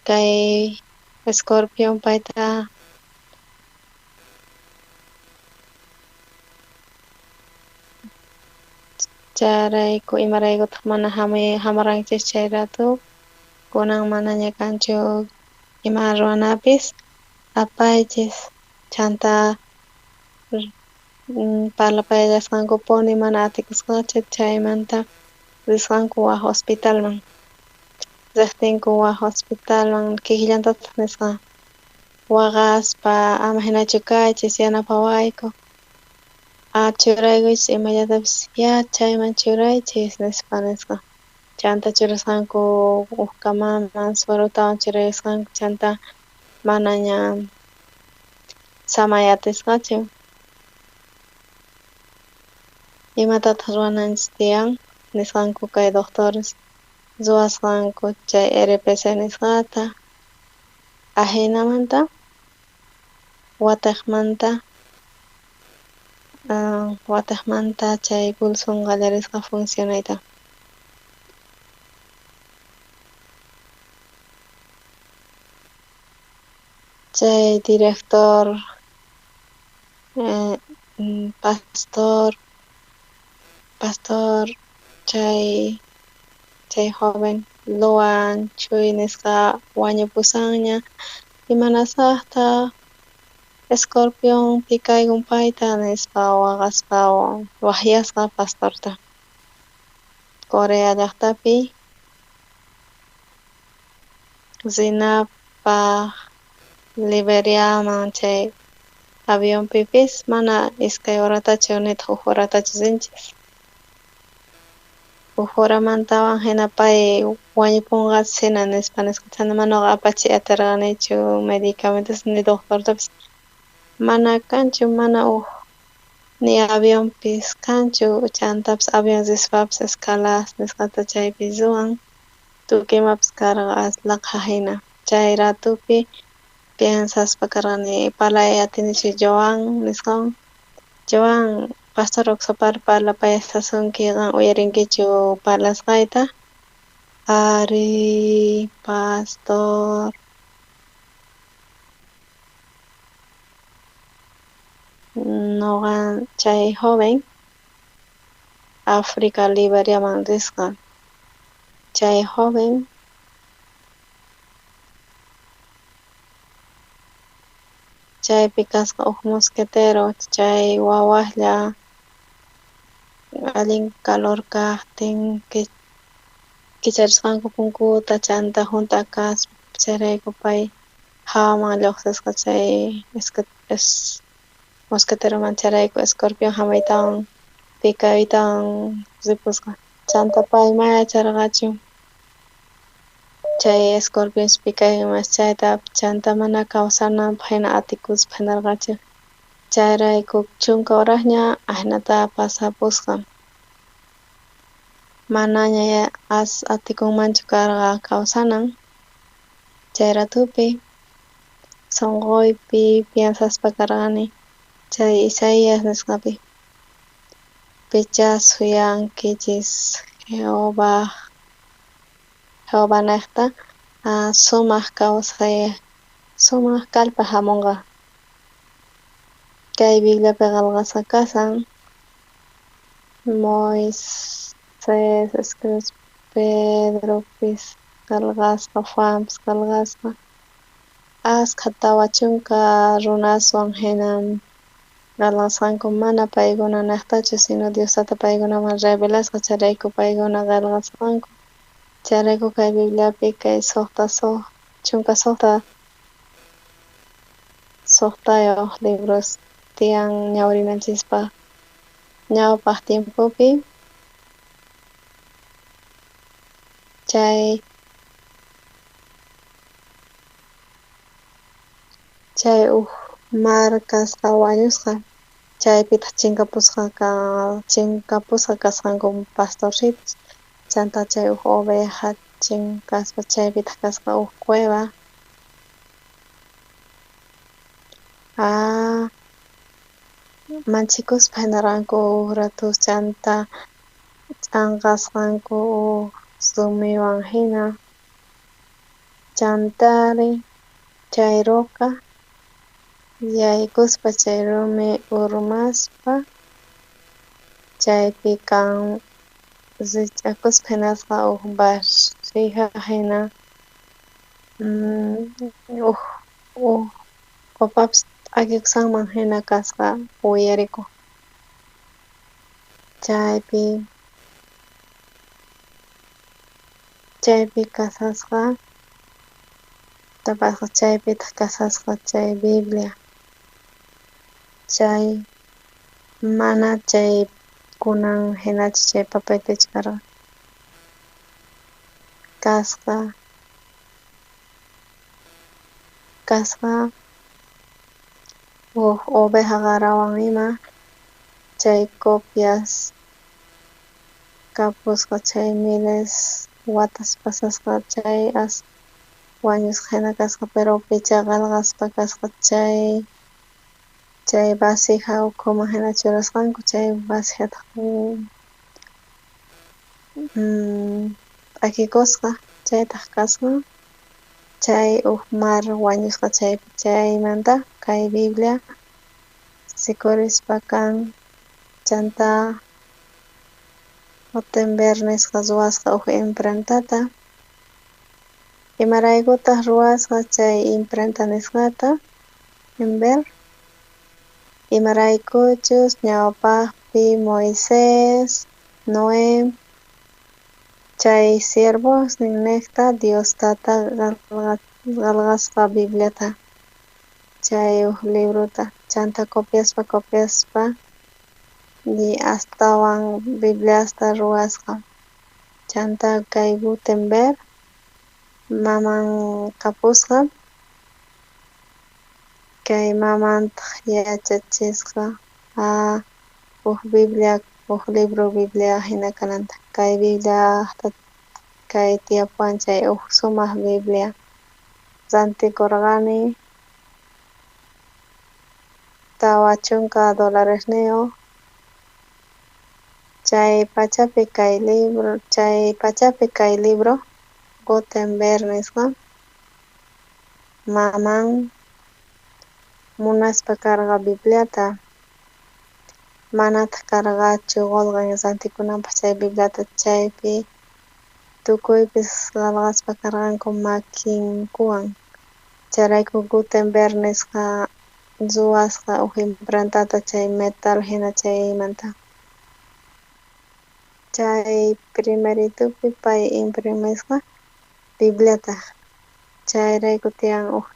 kay escorpión payta chayrayku imaraykutaq mana hamurankichis chay rato kunan manaña kanchu ima ruwanapis apaychis chanta parlapayallasqankupuni mana atikusqachu chaymanta risqanku wak hospitalman riqtinku wak hospitalman kikillantataq nisqa waqaspa ama hinachu kaychis yanapawayku churaykuchis imallatapis ya chayman churaychis nispa nisqa chanta churasqanku huk kamaman suerotawan churaykusqanku chanta manaña samay atisqachu imatataq ruwananchis tiyan nisqanku kay doctores ruwasqanku chay RPC nisqata ajinamanta wataqmanta chay pulson qallarisqa funcionayta. Chay director pastor chay joven Luan Chuy nisqa wañupusanña imanasaqtaq escorpión pikaykun payta nispa waqaspa waqyasqa pastorta Corea llaqtapi rinapaq Liberiaman chay avionpipis mana 2 horatachu nitaq 1 horatachu rinchis huk horamantawan hina pay wañupunqa hina nispa nisqa chanta mana nuqa apachiy atirqanichu medicamentos ni doctortapis mana kanchu mana huk ni avionpis kanchu chantapis avión rispapis escalas nisqata chaypi ruwan tukuy imapis karqa laqha hina chay ratupi piensaspa karqani parlay atinichu Joan nisqawan Joan pastor Oxapar parlapayasasunki qan uyarinkichu parlasqayta ari pastor noqa chay joven África Liberiaman risqa chay joven chaypi kasqa huk mosquetero chay wawaslla allin calor kaqtin Kicharisqanku punkuta chanta junt'a kaspa, chayrayku pay jawaman lluqsisqa chay mosquiteroman, chayrayku escorpión jamuytawan picaytawan ripusqa. Chanta pay mana yacharqachu chay escorpión picayman chayta, chanta mana kawsananpaj jina atikuspa jinarqachu. Chayrayku 10 horasña ajinata pasapusqa. Manaña as atikunmanchu karqa kawsanan. Chay ratupi sunquypi piensaspa karqani chay Isaías nisqapi. Pichá suyankichis Jehová nejta sumaq kawsay, sumaq kallpa jamunqa. Kay Bibliapi qillqasqa kashan Moisés escribisqa, Pedropis qillqasqa, Juanpis qillqasqa, askha 40 runaswan jina qillqasqanku mana paykuna nejtachu, sino Dios tata paykunaman revelasqa, chayrayku paykuna qillqasqanku. Chayrayku kay Bibliapi kay 16 libros tiyan ñawrinanchispaj ñawpaj tiempopi chay uj mar kasqa wañusqa, chaypitaj chinkapusqa kasqanku pastorcitos, chanta chay uj oveja chinkaspa chaypitaj kasqa uj cueva. Manchikuspa jinarqanku uj ratus chanta ch'anqasqanku uj rumiwan jina, chantari chay roca yaykuspa chay rumi urmaspa chaypi kan rich'akuspa jinasqa uj vasija jina, uj copapis p'akikusqanman jina kasqa uyarikoj. Chaypi kasasqa tapasqa, chaypitaj kasasqa chay Biblia, chay mana chay kunan jinachu chay papelpichu karqa. Kasqa uj oveja qarawan ima chay copias kapusqa chay miles watas pasasqa chay as wañusqa jina kasqa, pero pichá qillqaspa kasqa chay vasija ukhuman jina churasqanku, chay vasijataj p'akikusqa, chaytaj kasqa chay uj mar wañusqa chaypi, chaymanta kay Biblia rikurispa kan, chanta Gutenberg nisqa ruwasqa uj imprentata. Imaraykutaj ruwasqa chay imprenta nisqata Gutenberg? Imaraykuchus ñawpajpi Moisés, Noé, chay siervosnin nejta Dios tata qillqasqa Bibliata, chay uj librota, chanta copiaspa copiaspa y astawan Bibliasta ruwasqa. Chanta kay Gutenberg maman kapusqa, kay mamantaj yachachisqa uj Biblia, uj libro Biblia jina kananta. Kay Biblia kay tiyapuwan chay uj sumaj Biblia rantikurqani $40niyuq. Chay pachapi kay libro, chay pachapi kay libro Gutenberg nisqa maman munaspa karqa Bibliata, manataj karqachu qolqen rantikunanpaj chay Bibliata, chaypi tukuypis qillqaspa karqanku makinkuwan. Chayrayku Gutenberg nisqa ruwasqa uj imprentata chay metal jina chaymanta. Chay primeritupi pay imprimisqa Bibliata. Chayrayku tiyan uj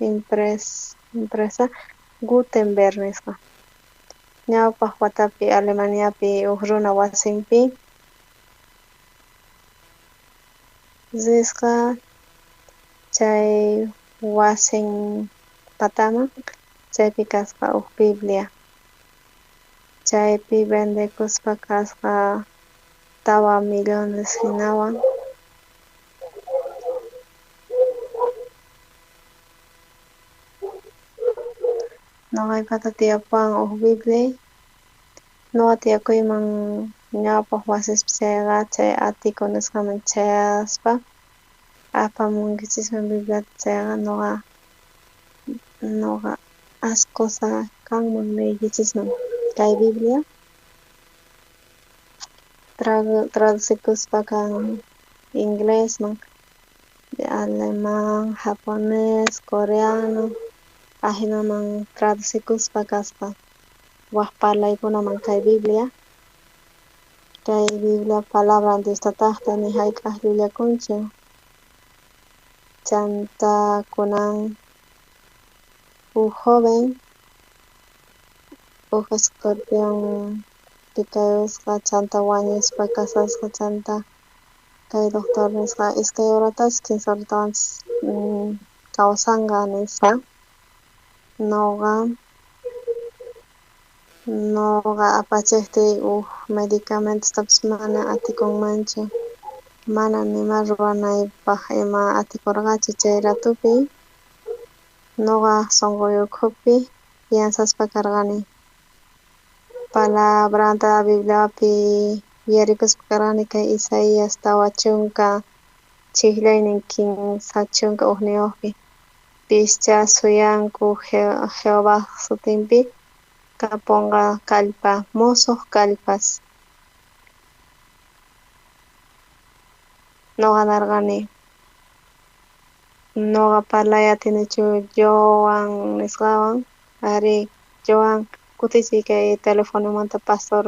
impresa Gutenberg nisqa. Ñawpaq watapi Alemaniapi uj runa wasinpi risqa chay wasin pataman chaypi kasqa uj Biblia. Chaypi vendekuspa kasqa 4 millones hinawan. Noqaypata tiyapuwan uj Biblia. Nuqa tiyakuyman ñawpaq wasispi chayqa chay ático nisqaman chayaspa apamunkichisman Bibliata chayqa nuqa ascosa kanman niykichisman kay Biblia traducikuspa kan inglesman, alemán, japonés, coreano, ajinaman traducikuspa kasqa waj parlaykunaman kay Biblia. Kay Biblia palabra Dios tatajta ni jayk'aj llullakunchu. Chanta kunan uj joven uj escorpión picayusqa chanta wañuspa kasasqa chanta kay doctor nisqa 2 horatachus 3 horatawanchus kawsanqa nispa. Noqa apachejtiy uj medicamentostapis mana atikunmanchu, mana nima ruwanaypaj ima atikorqachu chay ratupi. Noqa sonqoy ukhupi piensaspa karqani palabranta Bibliapi yuyarikuspa karqani kay Isaías 40 chijllaynin 31pi pischa suyanku Jehová sutinpi kaponqa kallpa, mosoj kallpas. Noqa narqani noqa parlay atinichu Joan nisqawan ari Joan kutichiy kay telefonomanta pastor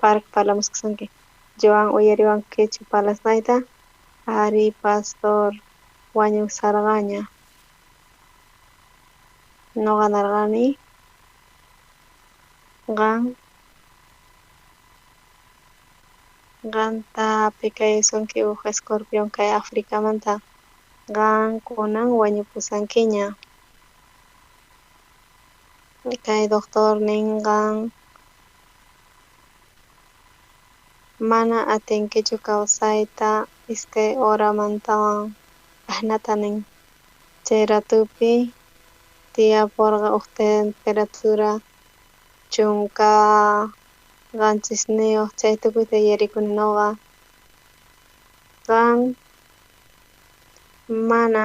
Park parlamusqasunki. Joan uyariwankichu parlasqayta? Ari pastor wañusarqaña. Noqa narqani qanta picayusunki uj escorpión kay Africamanta. Qan kunan wañupusankiña. Kay doctor ninqan mana atinkichu kawsayta 2 horamantawan ajnata nin. Chay ratupi tiyaporqa uj temperatura 17 chay tukuyta yuyarikuni noqa. Qan mana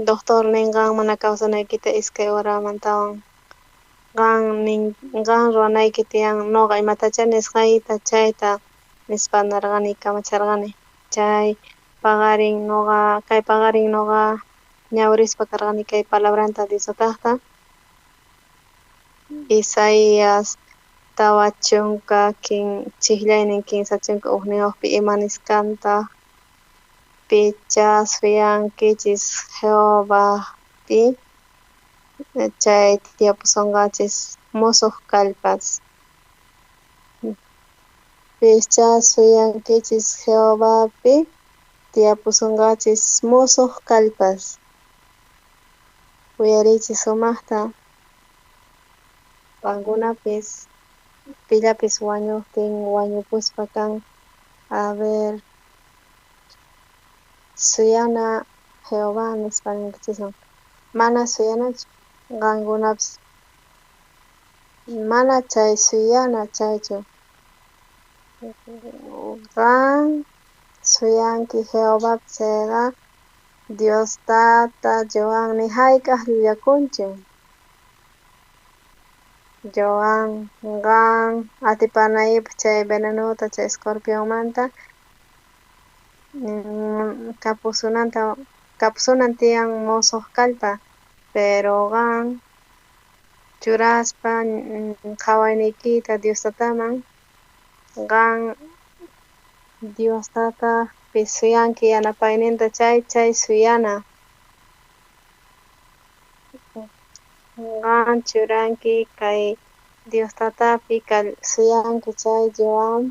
doctor ninqan mana kawsanaykita 2 horamantawan. Qan ruwanayki tiyan noqa imatachá nisqayta chayta nispa narqani kamacharqani. Chay paqarin noqa ñawrispa karqani kay palabranta Dios tatajta. Isaías 40 chijllaynin 31pi ima nisqanta picha suyankichis Jehovapi chay tiyapusonqachis mosoj kallpas. Picha suyankichis Jehovapi tiyapusonqachis mosoj kallpas. Uyarichis sumajta. Qankunapis pillapis wañojtin wañupuspa kan. A ver, suyana Jehová nispa ninkichisman. Mana suyanachu qankunapis. Mana chay suyana chaychu. Qan suyanki Jehovapi chayqa Dios tata Joan ni jayk'aj llullakunchu. Joan qan atipanaypaj chay venenota chay escorpionmanta kapusunan tiyan mosoj kallpa, pero qan churaspa qhawayniykita Dios tataman Qan Dios Tata pi suyanki yanapayninta chay chay suyana. Qan churanki kay Dios Tatapi suyanki chay Joan.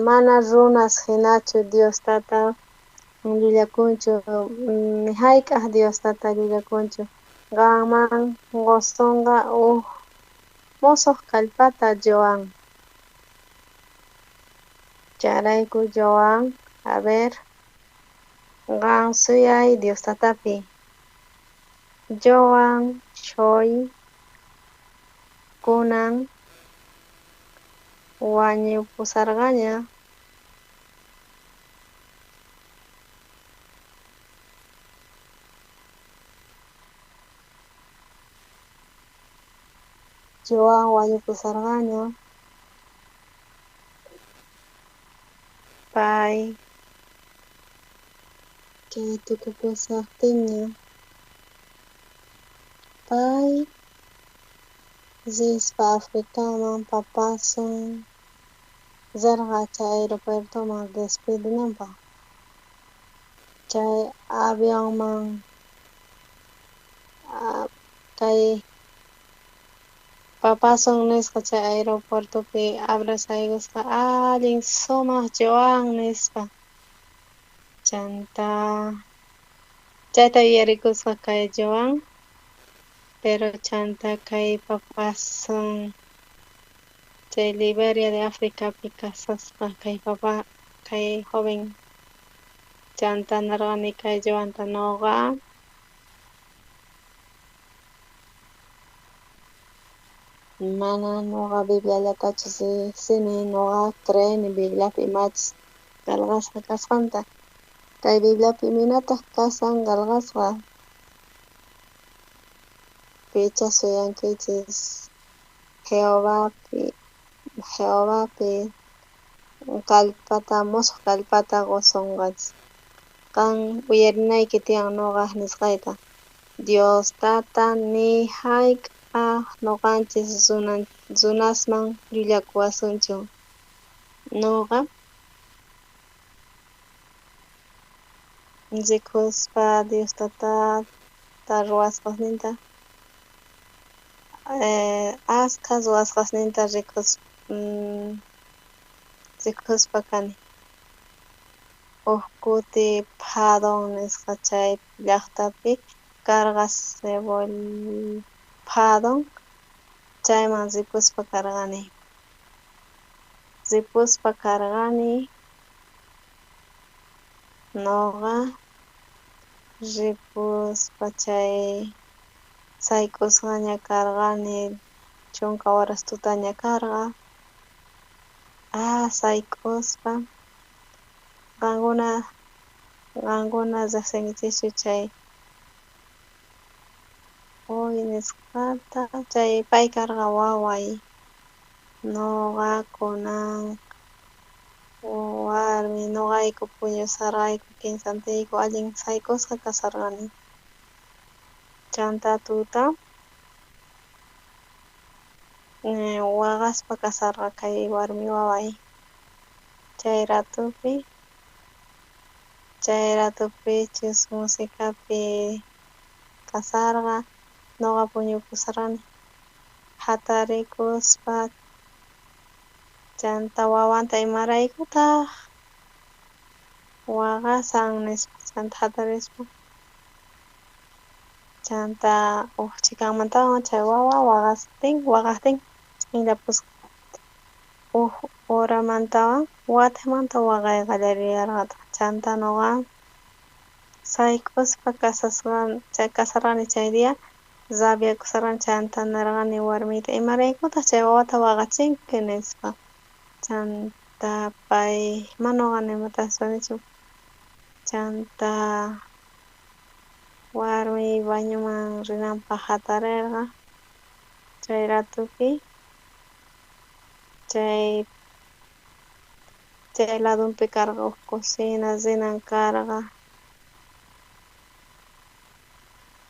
Mana runas hinachu Dios Tata llullakunchu, ni hayk'aq Dios Tata llullakunchu. Qanman qusonqa uj mosoq kallpata Joan. Chayrayku Joan, a ver, qan suyay Dios Tatapi. Joan, Choi, kunan wañupusarqaña. Joan wañupusarqaña. Pay chay tukupusajtinña. Pay rispa Africaman papasun rirqa chay aeropuertoman despedinanpaq. Chay avionman kay papasun nisqa chay aeropuertopi abrazaykusqa allin sumaq Joan nispa. Chanta chayta yuyarikusqa kay Joan, pero chanta kay papasun chay Liberia de Africapi kasasqa kay papa kay joven. Chanta narqani kay Joanta noqa mana noqa Bibliallatachu riqsini, noqa creeni Bibliapi imachus qelqasqa kasqanta. Kay Bibliapi imaynataq kasan qelqasqa. Picha suyankichis Jehovapi kallpata mosoq kallpata qusonqachis. Qan uyarinayki tiyan noqaj nisqayta. Dios Tata ni hayk'aq noqanchis runasman llullakuwasunchu. Noqa rikuspa Dios Tatata ruwasqasninta askha ruwasqasninta rikuspa kani. Uj kuti Phadon nisqa chay llaqtapi karqa Phadon chayman ripuspa karqani. Ripuspa karqani noqa ripuspa chay sayk'usqaña karqani 10 horas tutaña karqa. Sayk'uspa qankuna riqsinkichischu chay hoy nisqata chay pay karqa waway. Noqa kunan warmi noqayku puñusarqayku kinsantiyku allin sayk'usqa kasarqani. Chanta tuta waqaspa kasarqa kay warmi waway. Chay ratupichus musicapi kasarqa noqa puñupusarqani. Hatarikuspa chanta wawanta imaraykutaq waqasan nispa chanta hatarispa chanta uj chhikanmantawan chay wawa waqajtin ch'inllapusqa. Uj horamantawan watejmanta waqay qallarillarqataq. Chanta noqa sayk'uspa kasarqani chay día rabiakusarqani chanta nirqani warmiyta imaraykutaq chay wawata waqachinki nispa. Chanta pay mana noqa nimata nisanichu. Chanta warmiy bañoman rinanpaq hatarirqa chay ratupi chay ladunpi karqa uj cocina rinan karqa.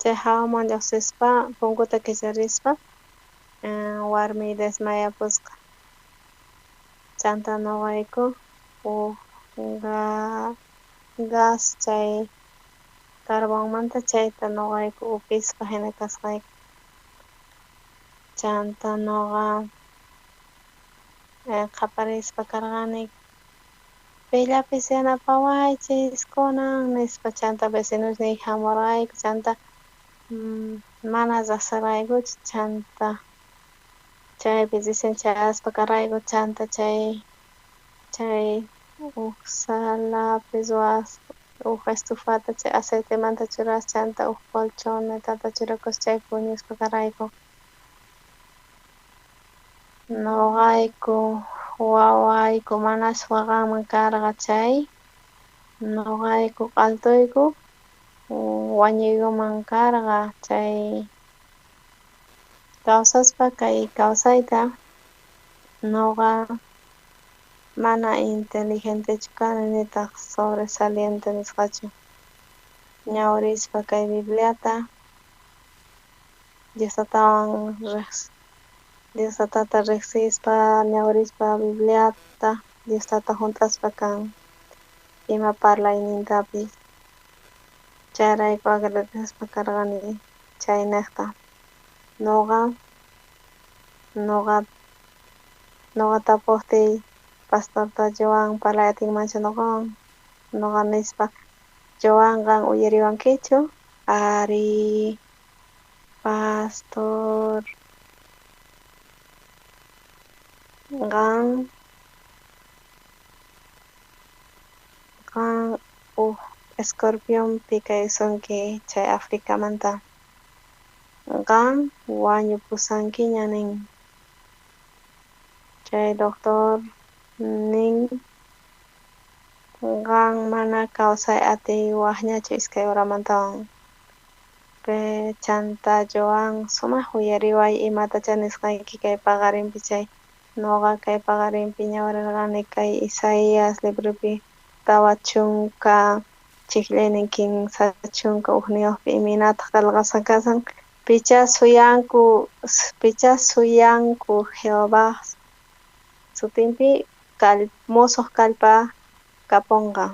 Chay hawaman lluqsispa punkuta kicharispa Warmiy desmayapusqa. Chanta noqayku uj gas chay carbonmanta chayta noqayku upispa jina kasqayku. Chanta noqa qhaparispa karqani, pillapis yanapawaychis kunan nispa. Chanta vecinosniy jamurqayku, chanta mana riqsirqaykuchu, chanta chaypi recién chayaspa karqayku, chanta chay uj salapi ruwaspa uj estufata chay aceitemanta churaspa, chanta uj colchonetata churakuspa chay puñuspa karqayku. Noqayku wawayku manas waqanman karqa chay, noqayku q'altuyku wañuykuman karqa chay. Kawsaspa kay kawsayta noqa mana inteligentechu kani nitaq sobresaliente nisqachu. Ñawrispa kay Bibliata Dios tatawan Dios tatata riqsispa ñawrispa Bibliata Dios tata junt'aspa kan ima parlaynintapis. Chayrayku agradecespa karqani chaynejta. Noqa tapuqtiy pastorta Joan parlay atinmanchu noqawan, noqa nispa, Joan qan uyariwankichu? Ari, pastor, qan uj escorpión picaysunki chay Africamanta. Qan wañupusankiña nin. Chay doctor nin qan mana kawsay atiwajñachu 2 horamantawan. Chanta Joan sumaq uyariway imatachá nisqayki kay paqarinpi chay. Noqa kay paqarinpi ñawrirqani kay Isaías libropi 40 chijllaynin 31 imaynataq qelqasqa kasan. Pichá suyanku Jehová sutinpi mosoq kallpa kaponqa.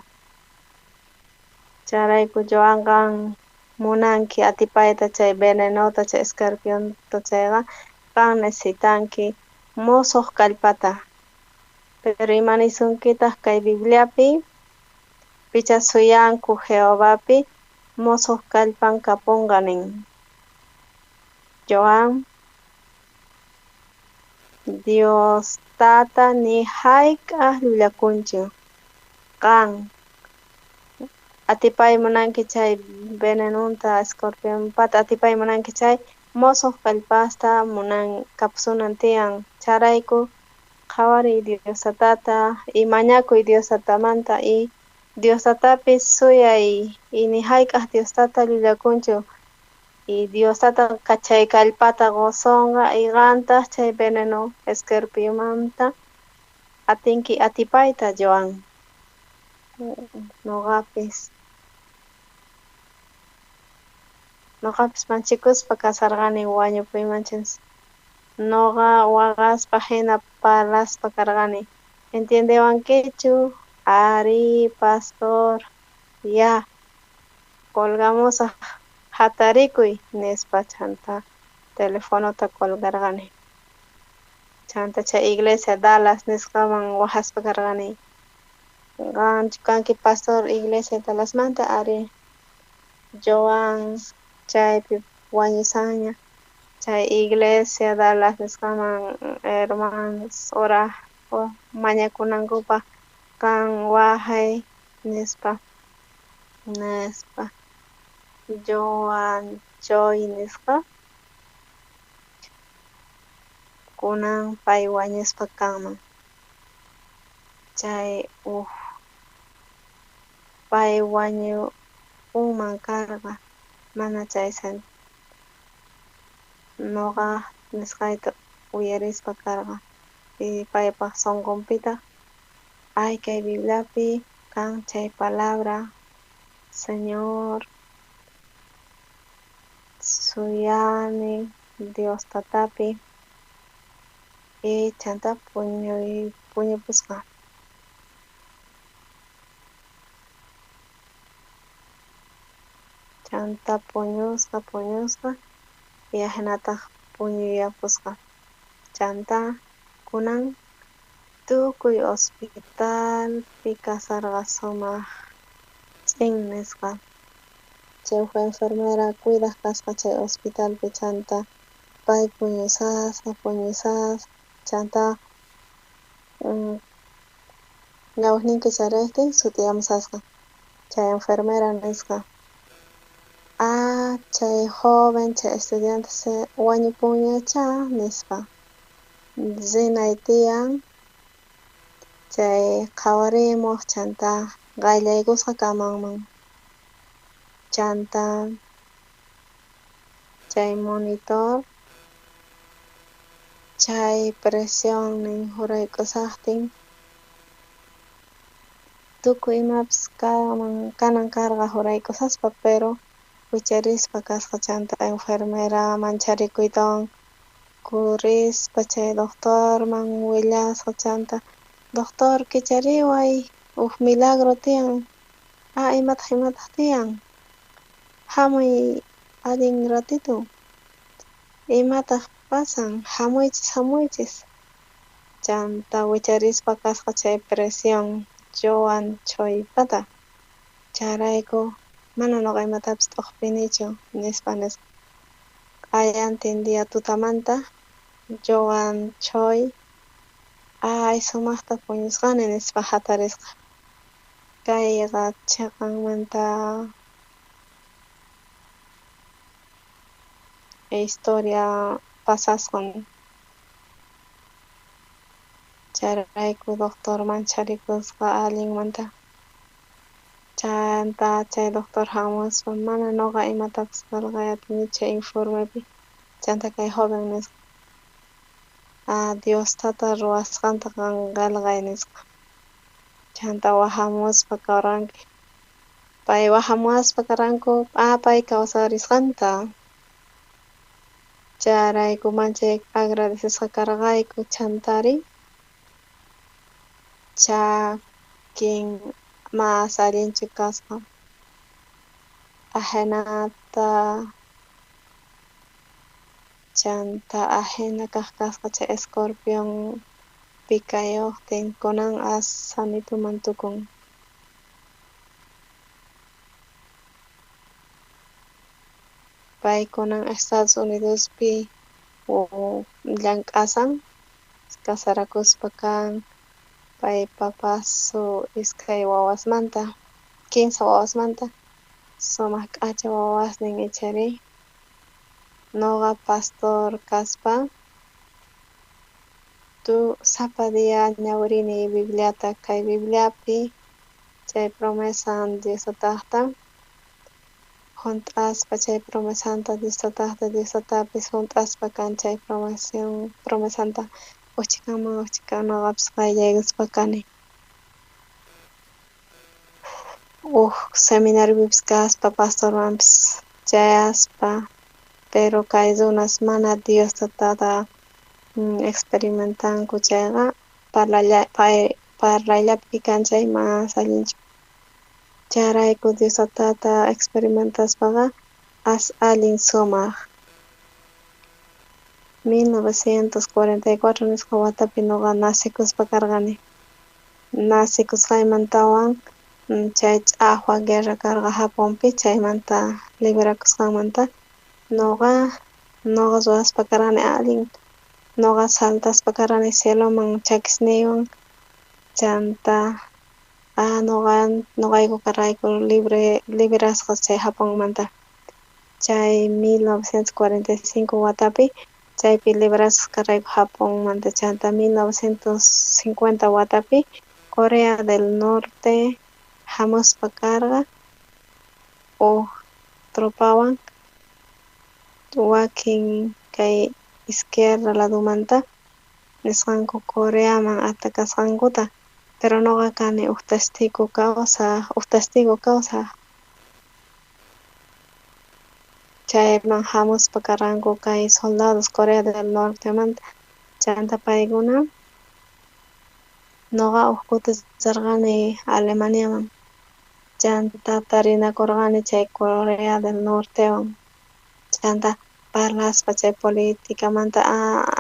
Chayrayku Joan qan munanki atipayta chay venenota chay escorpionta chayqa qan necesitanki mosoq kallpata. Pero imanisunkitaq kay Bibliapi pichá suyanku Jehovapi mosoq kallpan kaponqa nin. Joan, Dios tata ni hayk'aq llullakunchu. Qan atipay munanki chay venenonta escorpionpata atipay munanki chay mosoq kallpasta munan kapusunan tiyan. Chayrayku qhawariy Dios tatata y mañakuy Dios tatamanta y Dios tatapis suyay y ni hayk'aq Dios tata llullakunchu. Y Dios tata chay kallpata qusonqa y qantaq chay veneno escorpiomanta atinki atipayta Joan. Noqapis manchikuspa kasarqani wañupuymanchis. Noqa waqaspa hina parlaspa karqani. ¿Entiendewankichu? Ari, pastor, ya, colgamusaj, hatarikuy, nispa chanta telefonota colgarqani. Chanta chay iglesia Dallas nisqaman wajaspa karqani. Qanchu kanki pastor iglesia Dallasmanta? Ari, Joan chaypi wañusanña. Chay iglesia Dallas nisqaman hermanos ora mañakunankupaq qan wajay nispa Joan Choi nisqa kunan pay wañuspa kanman. Chay uj pay wañupunman karqa mana chay noqa nisqayta uyarispa karqa. Y paypaq sunqunpitaq ay kay Bibliapi kan chay palabra Señor suyani Dios tatapi Y chantá puñupusqa. Chantá puñusqa, puñusqa, y ajinataj puñuyapusqa. Chantá kunan tukuy hospitalpi kasarqa sumaj ch'in nisqa. Chay uj enfermera cuidaj kasqa chay hospitalpi chantá pay puñusasqa, puñusasqa, chantá ñawajnin kicharejtin sut'iyamusasqa. Chay enfermera nisqa: "Ah, chay joven, chay estudiante se wañupunñachá", nispa. Rinay tiyan chay qhawarimuq chantá qayllaykusqa kamanman. Chantá chay monitor chay presionnin jurayk'usajtin tukuy imapis kanan karqa jurayk'usaspa, pero wicharispa kasqa. Chantá enfermera mancharikuytawan kurispa chay doctorman willasqa. Chantá doctor kichariway, uj milagro tiyan. Ah, imataj tiyan? Jamuy allin ratito. Imataj pasan? Jamuychis, jamuychis. Chantá wicharispa kasqa chay presión Joan Choypata. Chayrayku mana noqa imatapis t'ojpinichu, nispa nisqa. Q'ayantin día tutamanta Joan Choi ay sumajta puñusqani nispa jatarisqa. Kayqa cheqanmanta historia pasasqan. Chayrayku doctor mancharikusqa allinmanta. Chantá chay doctor jamuspa mana noqa imatapis qelqay atinichu informepi. Chantá kay joven nisqa: "Ah, Dios tata ruwasqanta qan qelqay", nisqa. Chantá wajamuspa karqanki. Pay wajamuwaspa karqanku, ah, pay kawsarisqanta. Chayrayku manchay agradecesqa karqayku. Chantari chakin mas allinchu kasqa. Ajinata chantá ajina kaj kasqa chay escorpión picayojtin kunan as sanituman tukun. Pay kunan Estados Unidospi llank'asan, casarakuspa kan, pay papasu iskay wawasmanta, 15 wawasmanta, sumaj k'acha wawasnin ichari. Noqa pastor kaspa tu sapa día ñawirini Bibliata, kay Bibliapi chay promesan Dios tatajta junt'aspa chay promesanta Dios tatajta, Dios tatapis junt'aspa kan chay promesanta ujchikanman ujchikan noqapis qayllaykuspa kani. Uj seminariopipis kaspa pastormanpis chayaspa, pero kay runas mana Dios tatata experimentanku chayqa parlayllapi kan chay mas allinchu. Chayrayku Dios tatata experimentaspaqa as allin sumaj. 1944 nisqa watapi noqa nacikuspa karqani. Nacikusqaymantawan chay ch'ajwa guerra karqa Japonpi, chaymanta liberakusqanmanta noqa ruwaspa karqani allin. Noqa saltaspa karqani cieloman chakisniywan. Chantá noqayku karqayku liberasqas chay Japonmanta. Chay 1945 watapi chaypi liberasqas karqayku Japonmanta. Chantá 1950 watapi Corea del Norte jamuspa karqa uj tropawan wakin kay izquierda ladomanta nisqanku Coreaman atacasqankuta. Pero noqa kani uj testigo kawsaj. Chayman jamuspa karqanku kay soldados Corea del Nortemanta. Chanta paykuna noqa uj kuti rirqani Alemaniaman, chanta tarinakurqani chay Corea del Nortewan, chanta parlaspa chay politicamanta,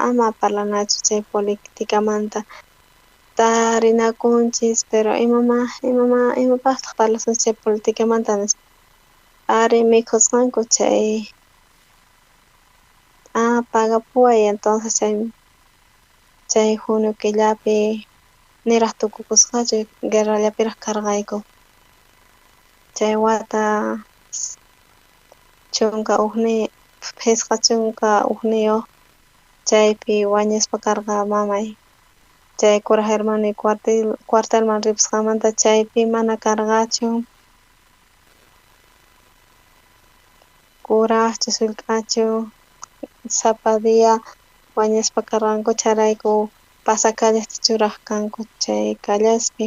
ama parlanachu chay politicamanta, tarinakunchis pero imapajtaj parlasunchis chay politicamanta nispa. Ari mikhusqanku chay pagapuway entonces chay junio killapi niraj tukukusqachu guerrallapiraj karqayku. Chay wata 51 chaypi wañuspa karqa mamay. Chay kuraj hermanoy cuartelman ripusqanmanta chaypi mana karqachu kurajchu sullk'achu sapa día wañuspa karqanku chayrayku pasacallesta churaj kanku chay callespi,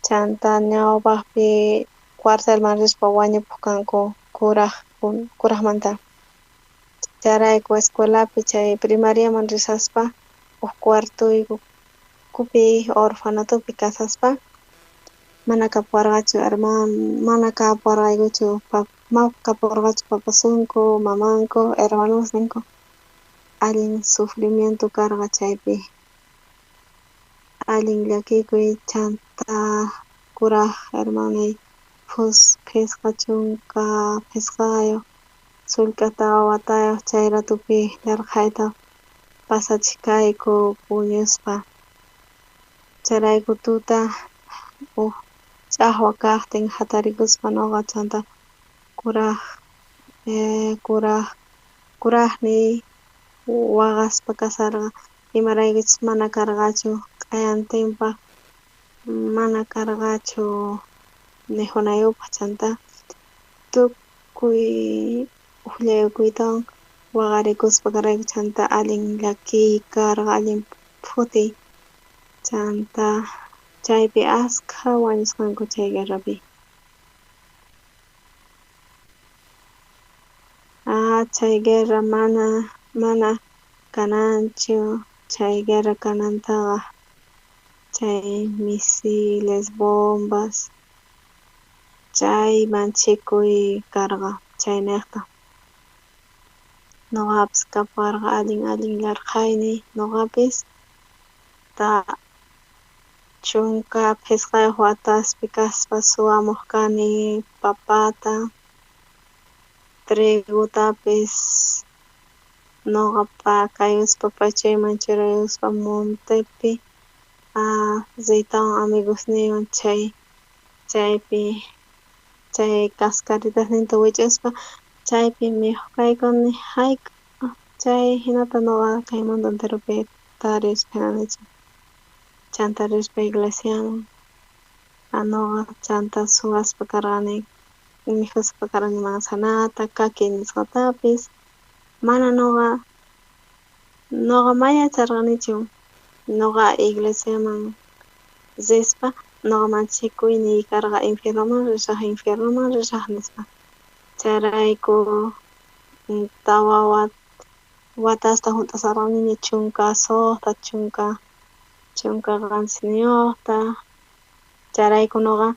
chanta ñawpajpi cuartelman rispa wañupuj kanku kurajmanta. Chayrayku escuelapi chay primariaman rishaspa uj cuartoykupi orfanatopi kasaspa mana kapuwarqachu hermano, mana kapuwarqaykuchu kapuwarqachu papasunku, mamanku, hermanosninku. Allin sufrimiento karqa chaypi, allin llakikuy. Chanta kuraj hermanoy 55 sullk'a 4 watayoj chay ratupi yarqhayta pasachej kayku puñuspa. Chayrayku tuta uj ch'ajwa kajtin jatarikuspa noqa chanta kurajniy waqaspa kasarqa imaraykuchus mana karqachu q'ayantinpaj, mana karqachu mikhunayupaj. Chanta tukuy ujllayukuytawan waqarikuspa karqayku. Chanta allin llakiy karqa, allin phutiy. Chanta chaypi askha wañusqanku chay guerrapi. Chay guerra mana kananchu, chay guerra kanantaqa chay misiles, bombas, chay manchikuy karqa chaynejta. Noqapis kapuwarqa allin yarqhayniy, noqapis 15 wataspi kaspa suwamuj kani papata, trigotapis noqa pakayuspa pachayman churayuspa montepi riytawan amigosniywan chaypi chay cascaritasninta wich'uspa chaypi mikhuj kayku ni jayk'aj chay jinata noqa kay mundo enteropi tarispa jinanichu. Chanta rispa iglesiaman noqa chanta suwaspa karqani, mikhuspa karqani manzanata, kaki nisqatapis. Mana noqa may yacharqanichu noqa iglesiaman rispa noqa manchikuyniy karqa infiernoman risaj nispa. Chayrayku 4 watasta junt'asarqaniña 16, 17. Chayrayku noqa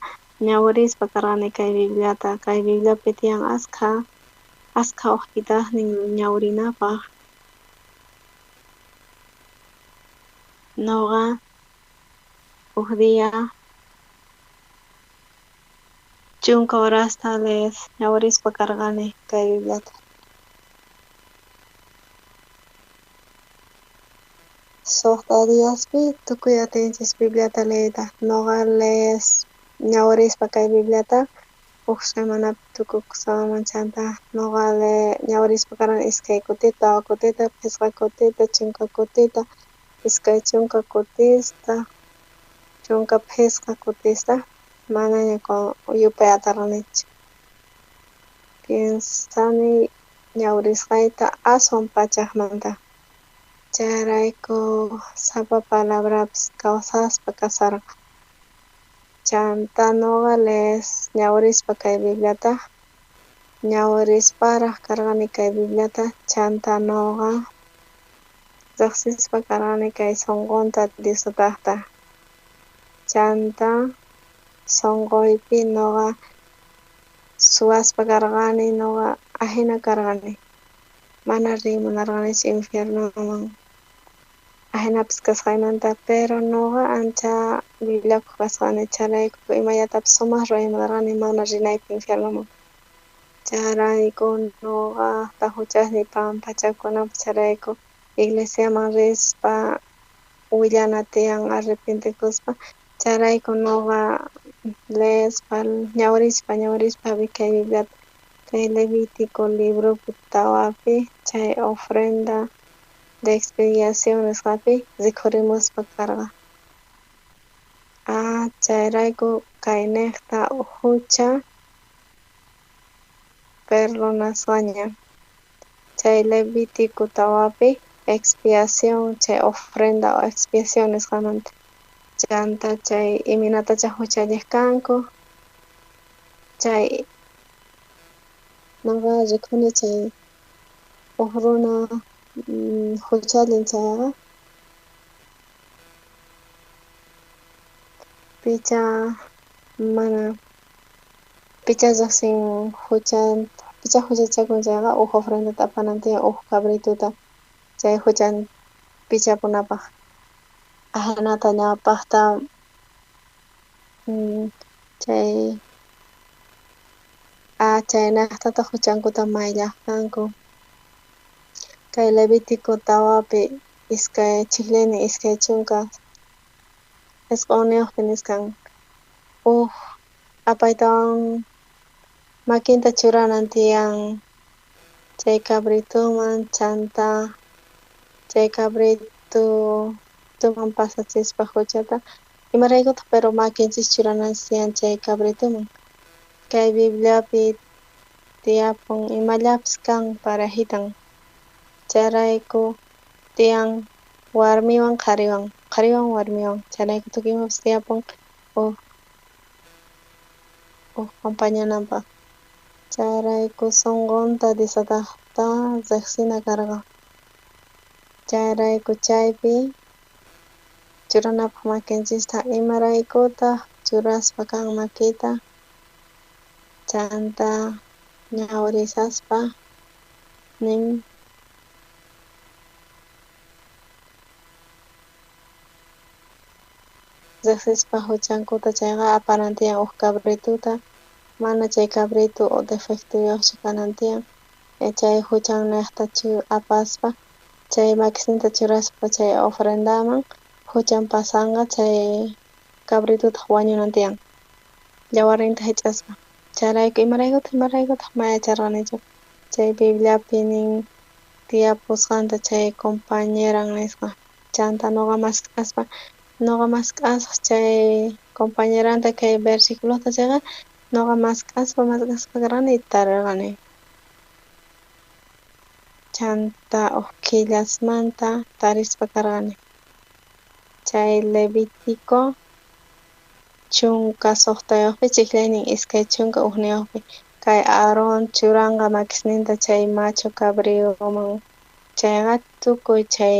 ñawirispa karqani kay Bibliata. Kay Bibliapi tiyan askha hojitasnin ñawirinapaj. Noqa uj día 10 horasta lees ñawirispa karqani kay Bibliata. 6 diaspi tukuy atinchis Bibliata leeyta. Noqa lees ñawirispa kay Bibliata uj semanapi tukukusaman. Chanta noqa ñawirispa karqani 2 kutita, 4 kutita, 5 kutita, 10 kutita, 20 kutista, 15 kutista, manaña yupay atarqanichu. Piensani ñawirisqayta aswan pachajmanta. Chayrayku sapa palabrapis kawsaspa kasarqa. Chanta noqa lees ñawirispa kay Bibliata, ñawirisparaj karqani kay Bibliata. Chanta noqa Riqsispa karqani kay sunqunta Diosataqta. Chanta sunquypi nuqa suwaspa karqani, nuqa ajina karqani. Mana riy munarqanichu infiernoman. Ajinapis kasqaymanta, pero nuqa ancha willakuq kasqani chayrayku imallatapis sumaq ruway munarqani mana rinaypaq infiernoman. Chayrayku nuqaqta huchasniy pampachakunanpaq chayrayku iglesiaman rispa willana tiyan arrepentikuspa chayrayku nuqa leespa ñawrispa ñawrispa kay Bibliata kay Levítico libropi tawapi chay ofrenda de expiación nisqapi rikhurimuspa karqa. Ah, chayrayku kayniqta hucha perdonasqaña. Chay Levítico tawapi expiación chay ofrenda o expiación nisqamanta. Chanta chay imaynatacha huchalliq kanku chay nuqa rikhuni chay uj runa huchallin chayqa picha mana picha riqsin hucha picha huchachakun chayqa uj ofrendata apanan tiyan uj cabrituta chay huchan pichapunapaq. Ajinata ñawpaqta chay chaynaqtataq huchankuta mayllaq kanku. Kay Levítico tawapi iskay chhiqlini 29 nisqan uj apaytawan makinta churanan tiyan chay cabrituman chanta chay cabrito tuman pasachispa huchata imaraykutaq pero makinchis churananchis tiyan chay cabrituman kay Bibliapi tiyapun imallapis kan parajitan chayrayku tiyan warmiwan qhariwan qhariwan warmiwan chayrayku tukuy imapis tiyapun uj acompañananpaq chayrayku sunqunta Diosataqta riqsina karqa chayrayku chaypi churanapaq makinchista imaraykutaq churaspa kan makita chanta ñawrisaspa nin riqsispa huchankuta chayqa apanan tiyan uj cabrituta mana chay cabrito o defectoyuqchu kanan tiyan chay huchanniqta apaspa chay makisninta churaspa chay ofrendaman huchan pasanqa chay cabritutaq wañunan tiyan yawarninta hich'aspa chayrayku imaraykutaq mayacharqanichu chay Bibliapi nin tiyapusqanta chay compañeran nisqa chanta nuqa mask'asaq chay compañeranta kay versiculota chayqa nuqa mask'aspa karqani tarirqani chanta uj killasmanta tarispa karqani chay Levítico 16pi ch'iqllaynin 21pi kay Aarón churanqa makisninta chay macho cabrioman chayqa tukuy chay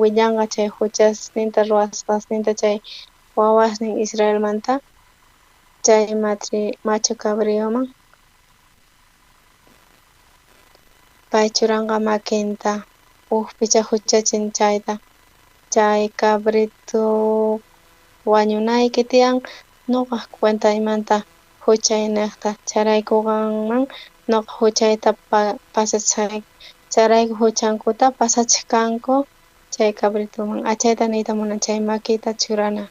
willanqa chay huchasninta ruwasqasninta chay wawasnin Israelmanta chay macho cabrioman pay churanqa makinta uj picha huchachin chayta chay cabrito wañunayki tiyan nuqaq cuentaymanta huchayniqta chayrayku qanman nuqa huchayta pasachisqayki chayrayku huchankuta pasachiq kanku chay cabrituman achayta niyta munan chay makita churana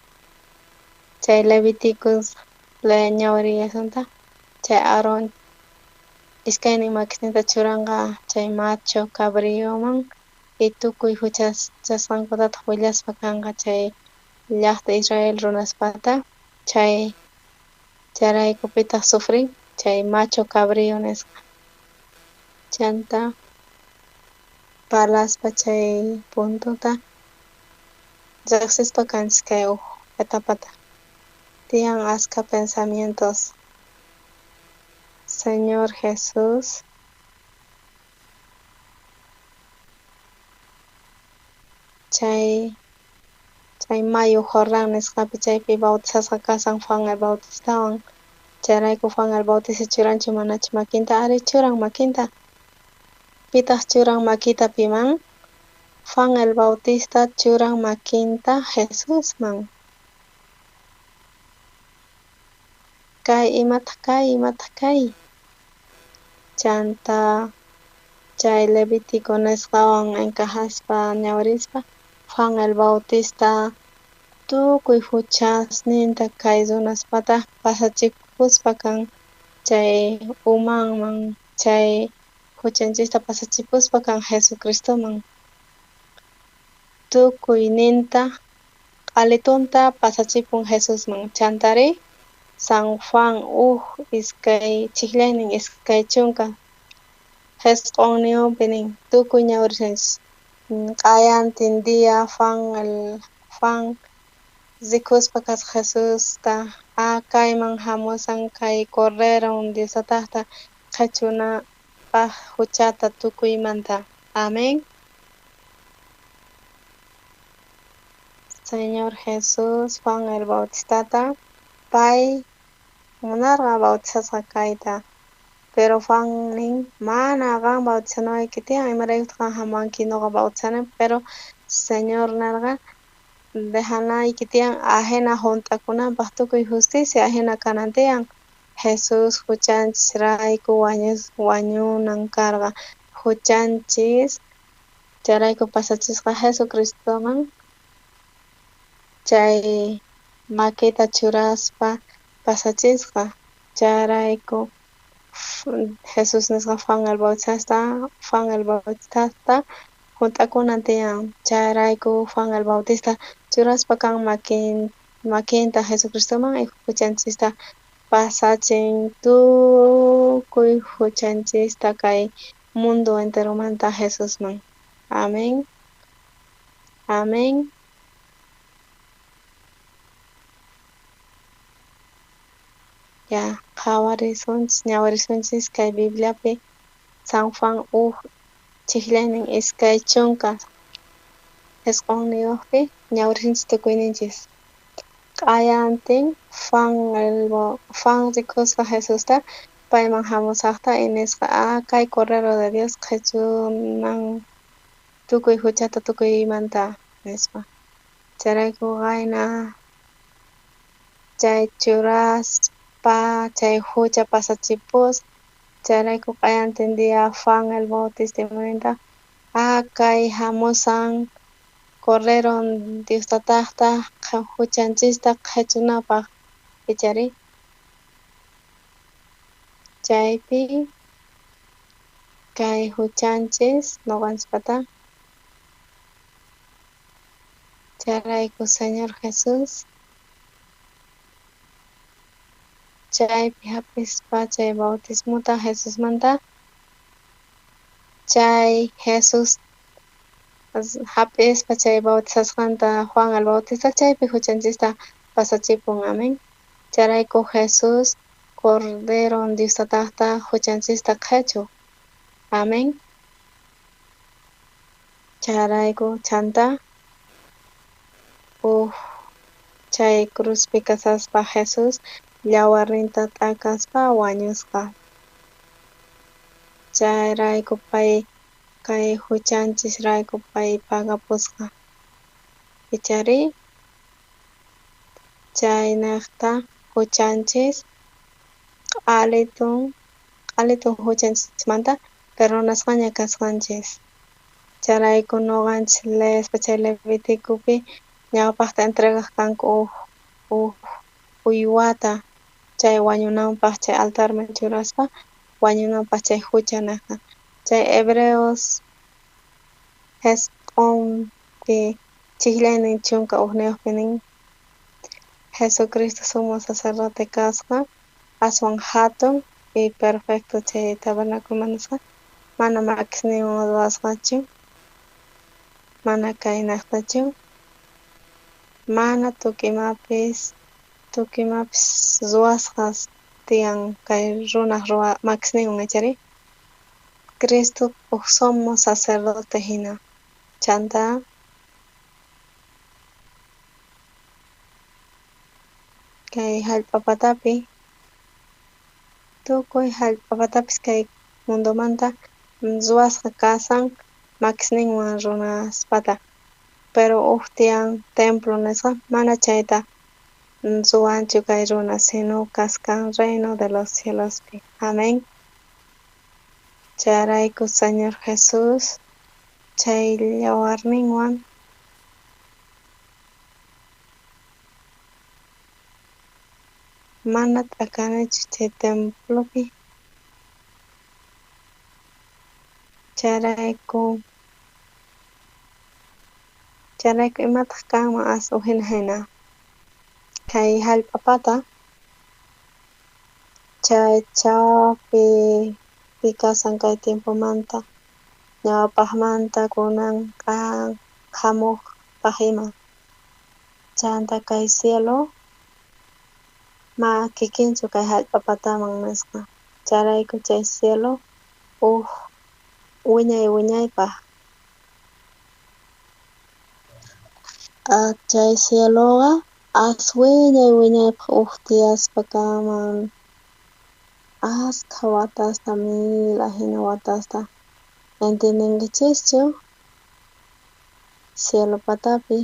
chay Levíticos ñawiriyasunta chay Aarón iskaynin makisninta churanqa chay macho cabrioman y tukuy huchachasqankutataq willaspa kanqa chay llaqta Israel runaspata chay chayrayku pitaq sufrin chay macho cabrio nisqa chanta parlaspa chay puntota riqsispa kanchis kay uj etapata tiyan askha pensamientos Señor Jesús. Chay mayu Jordán nisqapi chaypi bautizasqa kasan Juan el Bautistawan. Chayrayku Juan el Bautista churanchu manachu makinta? Ari, churan makinta. Pitaq churan makita piman? Juan el Bautista churan makinta Jesusman. Kay imataq kay, imataq kay? Chanta chay Levítico nisqawan encajaspa ñawirispa Juan el Bautista tukuy huchasninta kay runaspata pasachipuspa kan chay umanman, chay huchanchista pasachipuspa kan Jesucristoman. Tukuyninta q'alitunta pasachipun Jesusman. Chantari San Juan uj iskay chijllaynin 20 jisq'unniyuqpi nin tukuy ñawirisqanchis q'ayantin día Juan rikuspa kasqa Jesusta kayman hamusan kay Cordero Dios Tataqta qhechunapaj huchata tukuymanta. Amén. Señor Jesús Juan el Bautistata pay munarqa bautizasqa kayta, pero Juan nin mana qan bautizanawayki tiyan, imaraykutaq qan hamuwanki noqa bautizanaypaq, pero Señor nerqa dejanayki tiyan ajena junt'akunanpaq tukuy justicia ajena kanan tiyan. Jesús huchanchisrayku wañunan karqa, huchanchis chayrayku pasachisqa Jesucristoman chay makita churaspa pasachisqa. Chayrayku Jesús nisqa Juan el Bautistasta junt'akunan tiyan. Chayrayku Juan el Bautista churaspa kan makinta Jesucristoman y huchanchista pasachin tukuy huchanchista kay mundo enteromanta Jesusman. Amén. Amén. Ya qhawarisunchis ñawirisunchis kay Bibliapi San Juan uj chijllaynin 20 jisq'unniyuqpi ñawirisunchis tukuyninchis. Q'ayantin Juan rikusqa Jesusta payman hamusaqta y nisqa kay Cordero de Dios qhechunan tukuy huchata tukuymanta nispa. Chayrayku qayna chay churaspa chay hucha pasachipus. Chayrayku q'ayantin día Juan el Bautista imaninta kay hamusan Cordero Dios Tataqta huchanchista qhechunapaq ichari. Chaypi kay huchanchis noqanchispata. Chayrayku Señor Jesús chaypi hap'ispa chay bautismota Jesusmanta chay Jesús hap'ispa chay bautizasqanta Juan el Bautista chaypi huchanchista pasachipun. Amén. Chayrayku Jesús Cordero Dios Tataqta huchanchista qhechu. Amén. Chayrayku chanta uj chay cruzpi kasaspa Jesús llawarninta t'akaspa wañusqa. Chayrayku pay kay huchanchisrayku pay pagapusqa. Ichari chaynejta huchanchis q'alitun huchanchismanta perdonasqaña kasqanchis. Chayrayku noqanchis leespa chay Leviticopi ñawpaqta entregaq kanku uj uywata chay wañunanpaq chay altarman churaspa wañunanpaq chay hucha nejqa. Chay Hebreos jisq'unpi chijllaynin 11 nin Jesucristo sumo sacerdote kasqa aswan hatun y perfecto chay tabernáculo nisqa mana makisninwan ruwasqachu, mana kaynaqtachu, mana tukimapis ruwasqas tiyan kay runaq makisninwan ichari. Cristo uj sumo sacerdote hina. Chanta Kay jallp'a patapi, tukuy jallp'a patapis kay mundomanta ruwasqa kasan makisninwan runaspata. Pero uj tiyan templo nisqa mana chayta ruwanchu kay runa, sino kaskan reino de los cielospi. Amén. Chayrayku Señor Jesús chay yawarninwan mana t'akanichu chay templopi. Chayrayku imataq kanman as ujina hina kay jallp'a pata chay chawpi kasan kay tiempomanta ñawpaqmanta kunan jamuqpaq ima. Chanta kay cielo ma kikinchu kay jallp'a pataman nisqa. Chayrayku chay cielo uj wiñay wiñaypaq. Chay cieloqa as wiñay wiñaypaq uj tiyaspa kanman askha watasta, mil ajina watasta. ¿Entiendenkichischu? Cielo patapi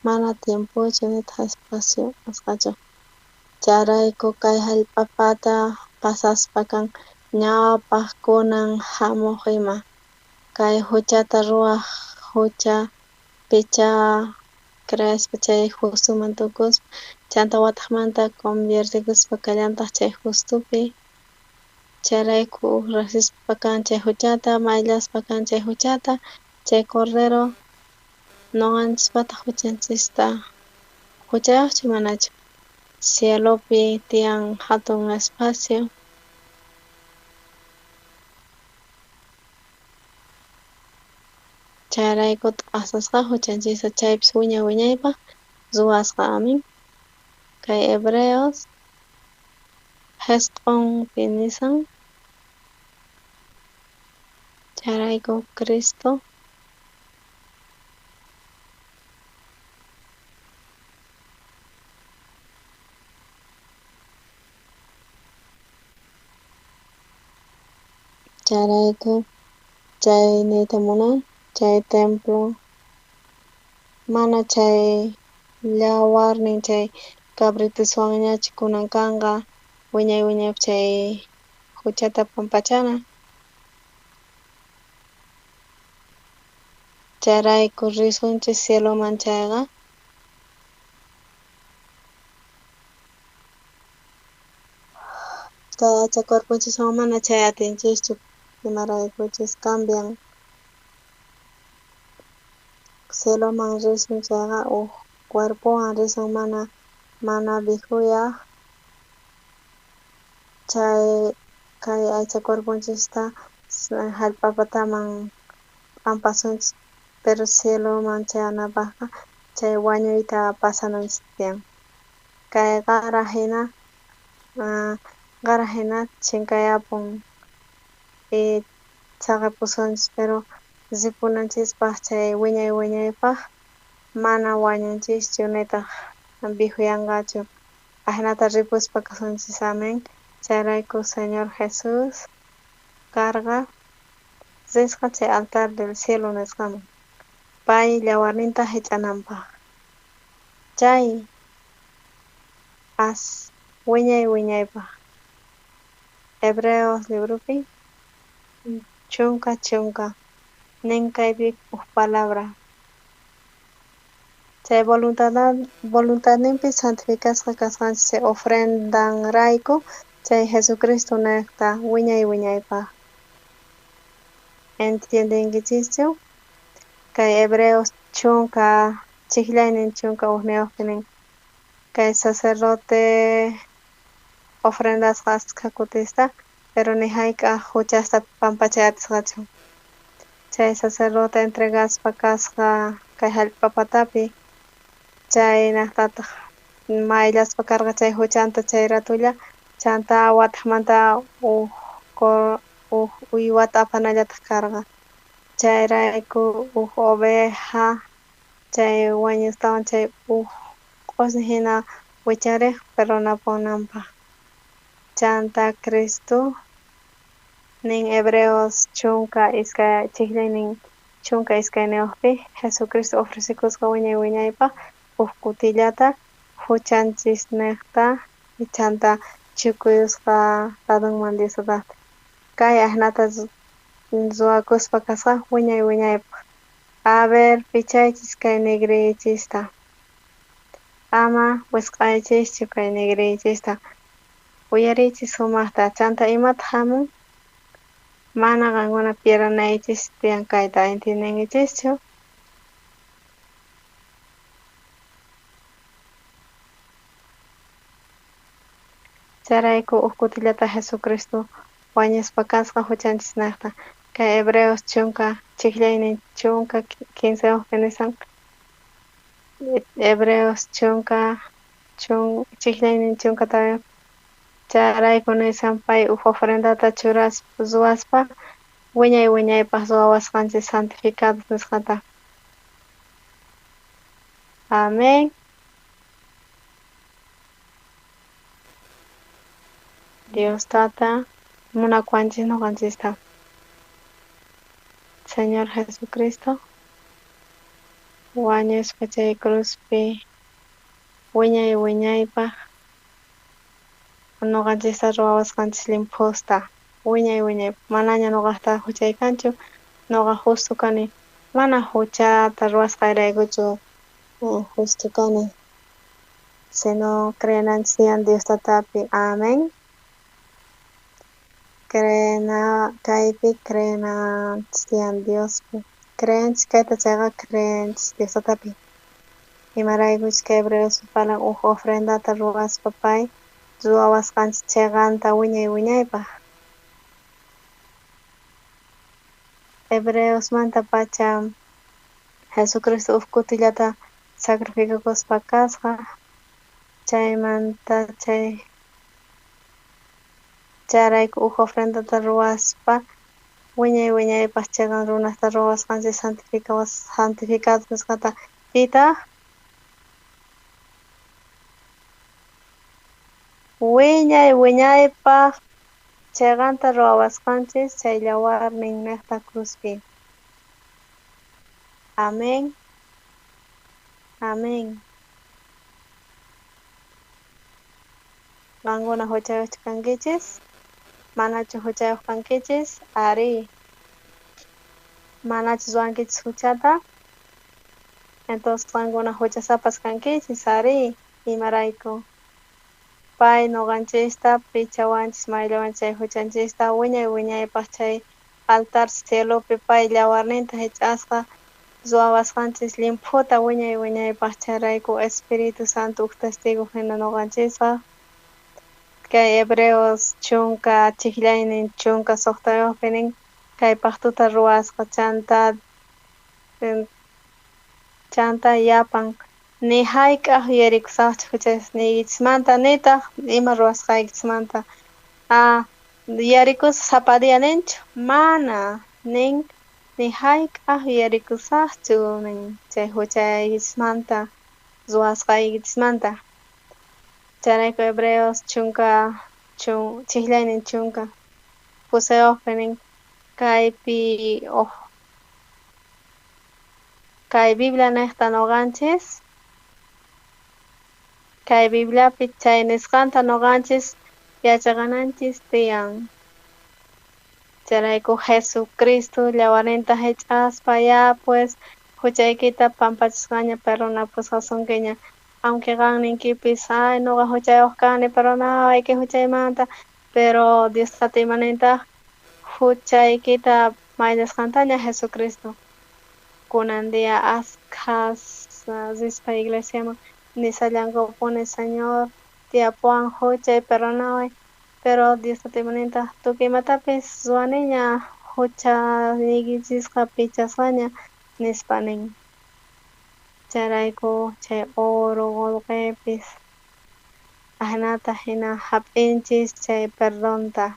mana tiempochu nitaq espacio nisqachu. Chayrayku kay jallp'a pata pasaspa kan ñawpaq kunan jamuq ima. Kay huchata ruwaj hucha picha creespa chay justuman tukuspa chanta wataqmanta conviertikuspa kallantaq chay justupi. Chayrayku uj riqsispa kan chay huchata, mayllaspa kan chay huchata, chay cordero noqanchispata huchanchista huchayuqchu manachu. Cielopi tiyan hatun espacio. Chayrayku t'asasqa huchanchista chaypis wiñay wiñaypaq ruwasqa. Amén. Kay Hebreos jisq'onpi nisan. Chayrayku Cristo chayrayku chay niyta munan chay templo mana chay yawarnin chay cabritiswanñachu kunan kanqa wiñay wiñaypaq chay huchata pampachana. Chayrayku risunchis cieloman chayqa kay aycha cuerponchiswan mana chay atinchischu, imaraykuchus cambian. Cieloman risun chayqa uj cuerpowan risun mana viejuyaq. Chay kay aycha cuerponchista jallp'a pataman p'ampasunchis, pero cieloman chayanapaqqa chay wañuyta pasananchis tiyan. Kay qara hina chinkayapun saqepusunchis, pero ripunanchispaq chay wiñay wiñaypaq mana wañunchischu nitaq viejuyanqachu. Ajinata ripuspa kasunchis. Amén. Chayrayku Señor Jesús karqa risqa chay altar del cielo nisqaman pay yawarninta hich'ananpaq. Chay as wiñay wiñaypaq. Hebreos libropi 10 nin kaypi uj palabra. Chay voluntadninpi santificasqa kasqanchis chay ofrendanrayku chay Jesucristo niqta wiñay wiñaypaq. ¿Entiendenkichischu? Kay Hebreos 10 chijllaynin 11 nin kay sacerdote ofrendasqa askha kutista, pero ni hayk'aq huchasta pampachay atisqachu. Chay sacerdote entregaspa kasqa kay jallp'a patapi chay naqtataq mayllaspa karqa chay huchanta chay ratulla chanta wataqmanta uj uywata apanallataq karqa. Chayrayku uj oveja chay wañustawan chay uj q'osñi jina wicharej perdonapunanpaj. Chanta Cristo nin Hebreos 12 chijllaynin 12pi Jesucristo ofrecekusqa wiñay wiñaypaj uj kutillata juchanchisnejta chanta chukuyusqa ladunman Dios Tatata. Kay ajinata ruwakuspa kasqa wiñay wiñaypaj. A ver, pichaychis kay nigriychista. Ama wisq'aychischu kay nigriychista. Uyariychis sumajta chanta imataq jamun mana qankuna pierdanaychis tiyan kayta entiendenkichischu. Chayrayku uj kutillata Jesucristo wañuspa kasqa juchanchisnejta. Kay Hebreos 10 chijllaynin 15 nisan Hebreos 10 chijllaynin 14 chayrayku nisan pay uj ofrendata ruwaspa wiñay wiñaypaj ruwawasqanchis santificados nisqata. Amén. Dios Tata munakuwanchis noqanchista. Señor Jesucristo wañuspa chay cruzpi wiñay wiñaypaj noqanchista ruwawasqanchis llimphusta wiñay wiñaypaj manaña noqajta juchay kanchu noqa justo kani mana juchata ruwasqayraykuchu justo kani sino creenanchis tiyan Dios Tatapi. Amén. Creena kaypi creenanchis tiyan Diospi. Creenchis kayta chayqa creenchis Dios Tatapi. Imaraykuchus kay Hebreospi parlan uj ofrendata ruwaspa pay ruwawasqanchis cheqanta wiñay wiñaypaj. Hebreosmanta pacha Jesucristo uj kutillata sacrificakuspa kasqa chaymanta chayrayku uj ofrendata ruwaspa wiñay wiñaypaj cheqan runasta ruwasqanchis santificados nisqata. Pitaq wiñay wiñaypaj cheqanta ruwawasqanchis chay yawarnin nejta cruzpi. Amén. Amén. Qankuna juchayuqchu kankichis? Manachu juchayuq kankichis? Arí. Manachu ruwankichis juchata? Entonces qankuna juchasapas kankichis, arí. Imarayku? Pay noqanchista pichawanchis mayllawanchis chay juchanchista wiñay wiñaypaj chay altar cielopi pay yawarninta jich'asqa ruwawasqanchis llimphuta wiñay wiñaypaj chayrayku Espíritu Santo uj testigo jina noqanchisqa. Kay Hebreos 10 chijllaynin 16pi nin kay pajtuta ruwasqa chanta yapan ni jayk'aj yuyarikusaqchu juchasniykichismanta nitaq ima ruwasqaykichismanta. Yuyarikusaq sapa día ninchu? Mana nin ni jayk'aj yuyarikusaqchu nin chay juchaykichismanta ruwasqaykichismanta. Chayrayku Hebreos 10 chijllaynin 10 nin kaypi kay Biblia nejta noqanchis kay Bibliapi chay nisqanta noqanchis yachaqananchis tiyan. Chayrayku Jesucristo yawarninta jich'aspa ya pues juchaykita pampachisqaña perdonapusqasunkiña. Aunque qan ninkipis ay noqa juchayuq kani perdonawayki juchaymanta, pero Dios Tata imanintaq juchaykita mayllasqantaña Jesucristo. Kunan día askhas rispa iglesiaman nisallankupuni Señor tiyapuwan juchay perdonaway, pero Dios Tata imanintaq tukuy imatapis ruwaniña juchaniykichisqa pichasqaña nispa nin. Chayrayku chay oro qolqepis ajinata jina jap'inchis chay perdonta.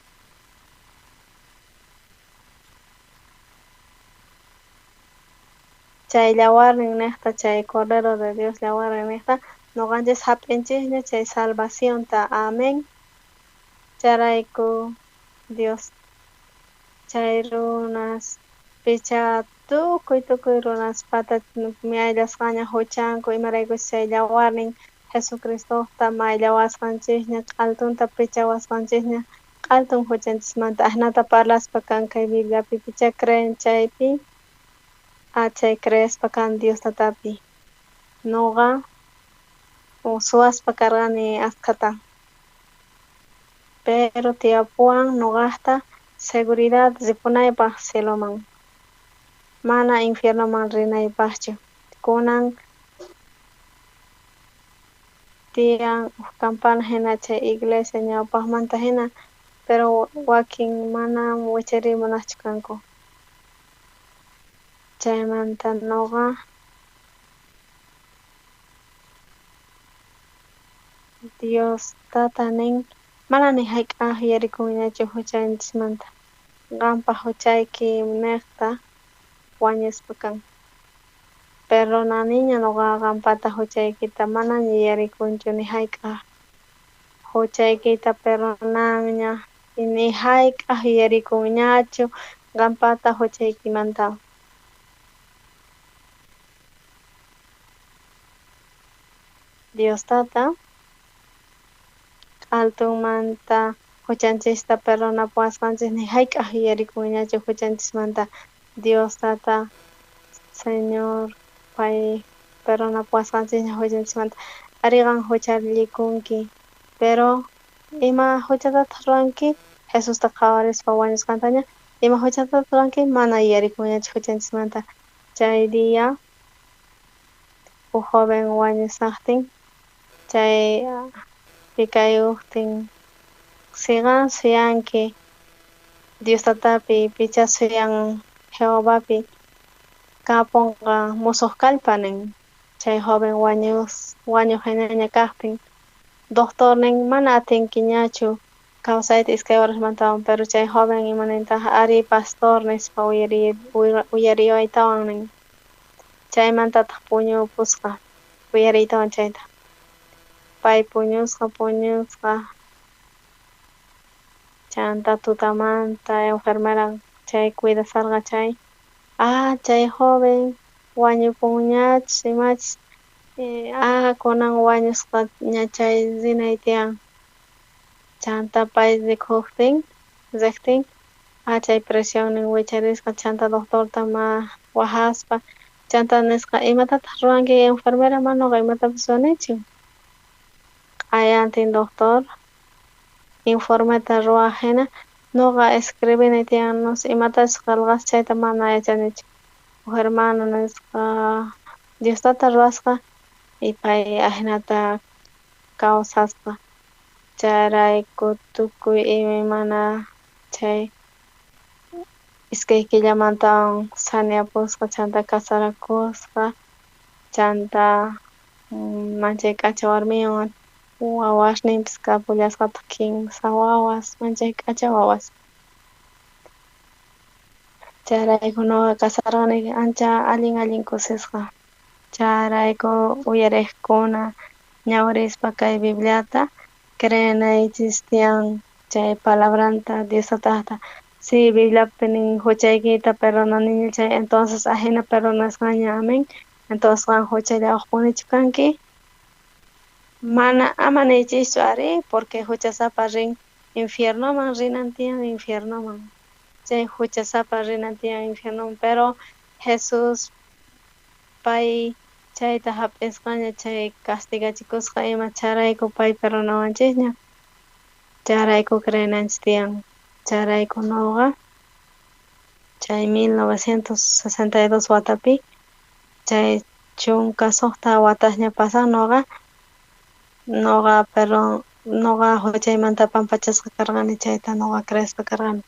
Chay yawarnin nejta chay Cordero de Dios yawarnin nejta Noqanchis hap'inchikña chay salvacionta. Amén. Chayrayku Dios chay runas picha tukuy tukuy runas pata mayllasqaña huchanku imaraykuchus chay yawarnin Jesucristota mayllawasqanchikña q'altunta pichawasqanchikña q'altun huchanchismanta ajnata parlaspa kan kay Bibliapi picha creen chaypi chay creespa kan Dios tatapi noqa suwaspa karqani askhata pero tiyapuwan noqajta seguridad ripunaypaq cieloman mana infiernoman rinaypaqchu kunan tiyan uj campana jina chay iglesia ñawpaqmanta jina pero wakin mana wichariy munaqchu kanku chaymanta noqa Dios tata nin mana ni hayk'aq yuyarikunñachu huchanchismanta qanpaq huchayki niqta wañuspa kan perdonaniña noqa qanpata huchaykita manaña yuyarikunchu ni hayk'aq huchaykita perdonanña ni hayk'aq yuyarikunñachu qanpata huchaykimanta. Dios tata q'altunmanta huchanchista perdonapuwasqanchis ni hayk'aq yuyarikunñachu huchanchismanta Dios tata Señor pay perdonapuwasqanchisña huchanchismanta ari qan huchallikunki pero ima huchatataq ruwanki Jesusta qhawarispa wañusqantaña ima huchatataq ruwanki mana yuyarikunñachu huchanchismanta chay día uj joven wañusaqtin chay pikayuqtin si qan suyanki Dios tatapi picha suyan Jehovapi kapunqa musuq kallpa nin chay joven wañuq hinaña kaqtin doctor nin mana atinkiñachu kawsayta iskay horasmantawan pero chay joven imanintaq ari pastor nispa uyariwaytawan nin chaymantataq puñupusqa uyariytawan chayta pay puñusqa puñusqa chanta tutamanta enfermera chay cuidasarqa chay chay joven wañupunñachus imachus kunan wañusqaña chay rinay tiyan chanta pay rikuqtin riqtin chay presionnin wicharisqa chanta doctorta ma wajaspa chanta nisqa imatataq ruwanki enfermera mana noqa imatapis ruwanichu q'ayantin doctor informeta ruwaq hina noqa escribinay tiyan no sé imatachus qillqasqa chayta mana yachanichu uj hermano nisqa Dios tata ruwasqa y pay ajinata kawsasqa chayrayku tukuy imaymana chay iskay killamantawan saneapusqa chanta casarakusqa chanta manchay k'acha warmiwan wawasninpis kapullasqataq kinsa wawas manchay k'acha wawas chayrayku noqa casarqani ancha allin allin kusisqa chayrayku uyariqkuna ñawirispa kay Bibliata creenaychis tiyan chay palabranta Dios tataqta si Bibliapi nin huchaykita perdonaniña chay entonces ajina perdonasqaña amén entonces qan huchallawaqpunichu kanki mana ama niychischu ari porque huchasapa rin infiernoman rinan tiyan infiernoman chay huchasapa rinan tiyan infiernoman pero Jesús pay chayta hap'isqaña chay castigachikusqa ima chayrayku pay perdonawanchisña chayrayku creenanchis tiyan chayrayku noqa chay 1962 watapi chay 16 watasña pasan noqa noqa perdón noqa huchaymanta pampachasqa karqani chayta noqa creespa karqani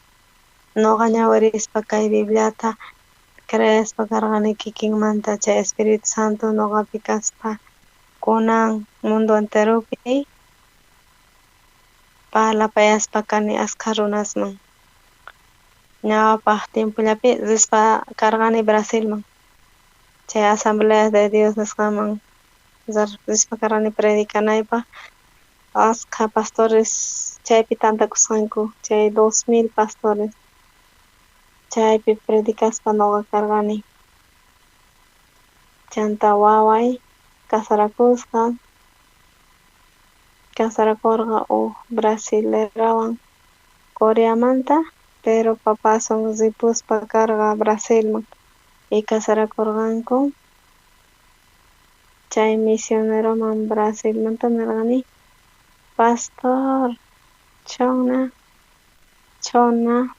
noqa ñawirispa kay Bibliata creespa karqani kikinmanta chay Espíritu Santo noqapi kaspa kunan mundo enteropi parlapayaspa kani askha runasman ñawpaq tiempollapi rispa karqani Brasilman chay Asambleas de Dios nisqaman Rispa karqani predicanaypaj. Askha pastores chaypi tantakusqanku, chay 2000 pastores. Chaypi predicaspa noqa karqani. Chanta waway casarakusqa, casarakorqa uj brasilerawan Coreamanta, pero papasun ripuspa karqa Brasilman y casarakorqanku. Chay misioneroman Brasilmanta nerqani, pastor Chona, Chona,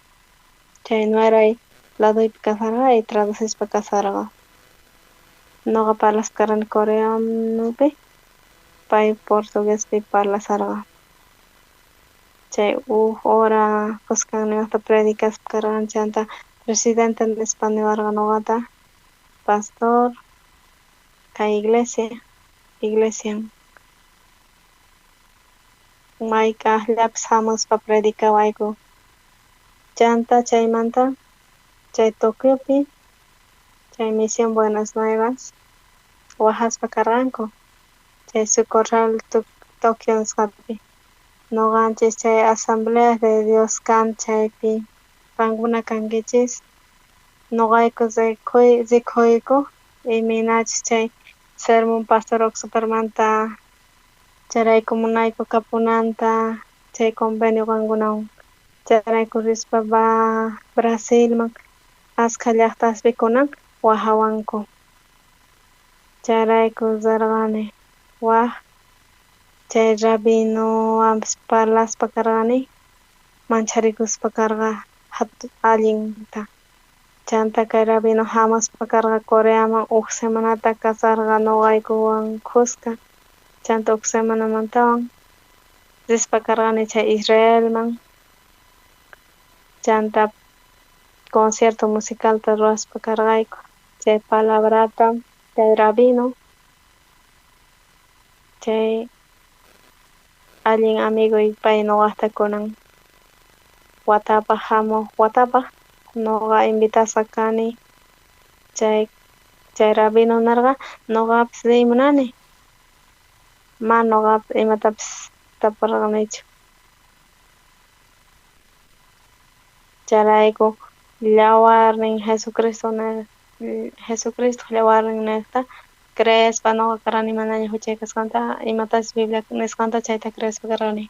chay nueray ladoypi kasarqa y traducispa kasarqa. Noqa parlaspa karqani coreanopi, pay portuguespi parlasarqa. Chay uj hora khuskanninta predicaspa karqani chanta presidente nispa niwarqa noqata, pastor, kay iglesia, iglesian mayk'ajllapis hamuspa predicawayku. Chanta chaymanta chay Tokiopi, chay misión Buenas Nuevas, wajaspa karqanku, chay sucursal Tokio nisqapi. Noqanchis chay Asamblea de Dios kan chaypi qankuna kankichis, noqayku rikhuyku imaynachus chay sermón pastor Oxupermanta chayrayku munayku kapunanta chay convenio qankunawan. Chayrayku rispa va Brasilman askha llaqtaspi kunan wajawanku. Chayrayku rirqani waj chay rabinowanpis parlaspa karqani, mancharikuspa karqa allinta. Chanta kay rabino hamuspa karqa Coreaman uj semanata kasarqa noqaykuwan khuska. Chanta uj semanamantawan rispa karqani chay Israelman. Chanta concierto musicalta ruwaspa karqayku chay palabrata chay rabino chay allin amigoy pay noqajta kunan watapaj jamuj watapaj noqa invitasqa kani chay rabino nerqa noqapis riy munani ma noqapis imatapis taporqanichu. Chayrayku llawarnin Jesucristo Jesucristo llawarnin nejta creespa noqa karqani manaña huchay kasqanta imatachus Biblia nisqanta chayta creespa karqani.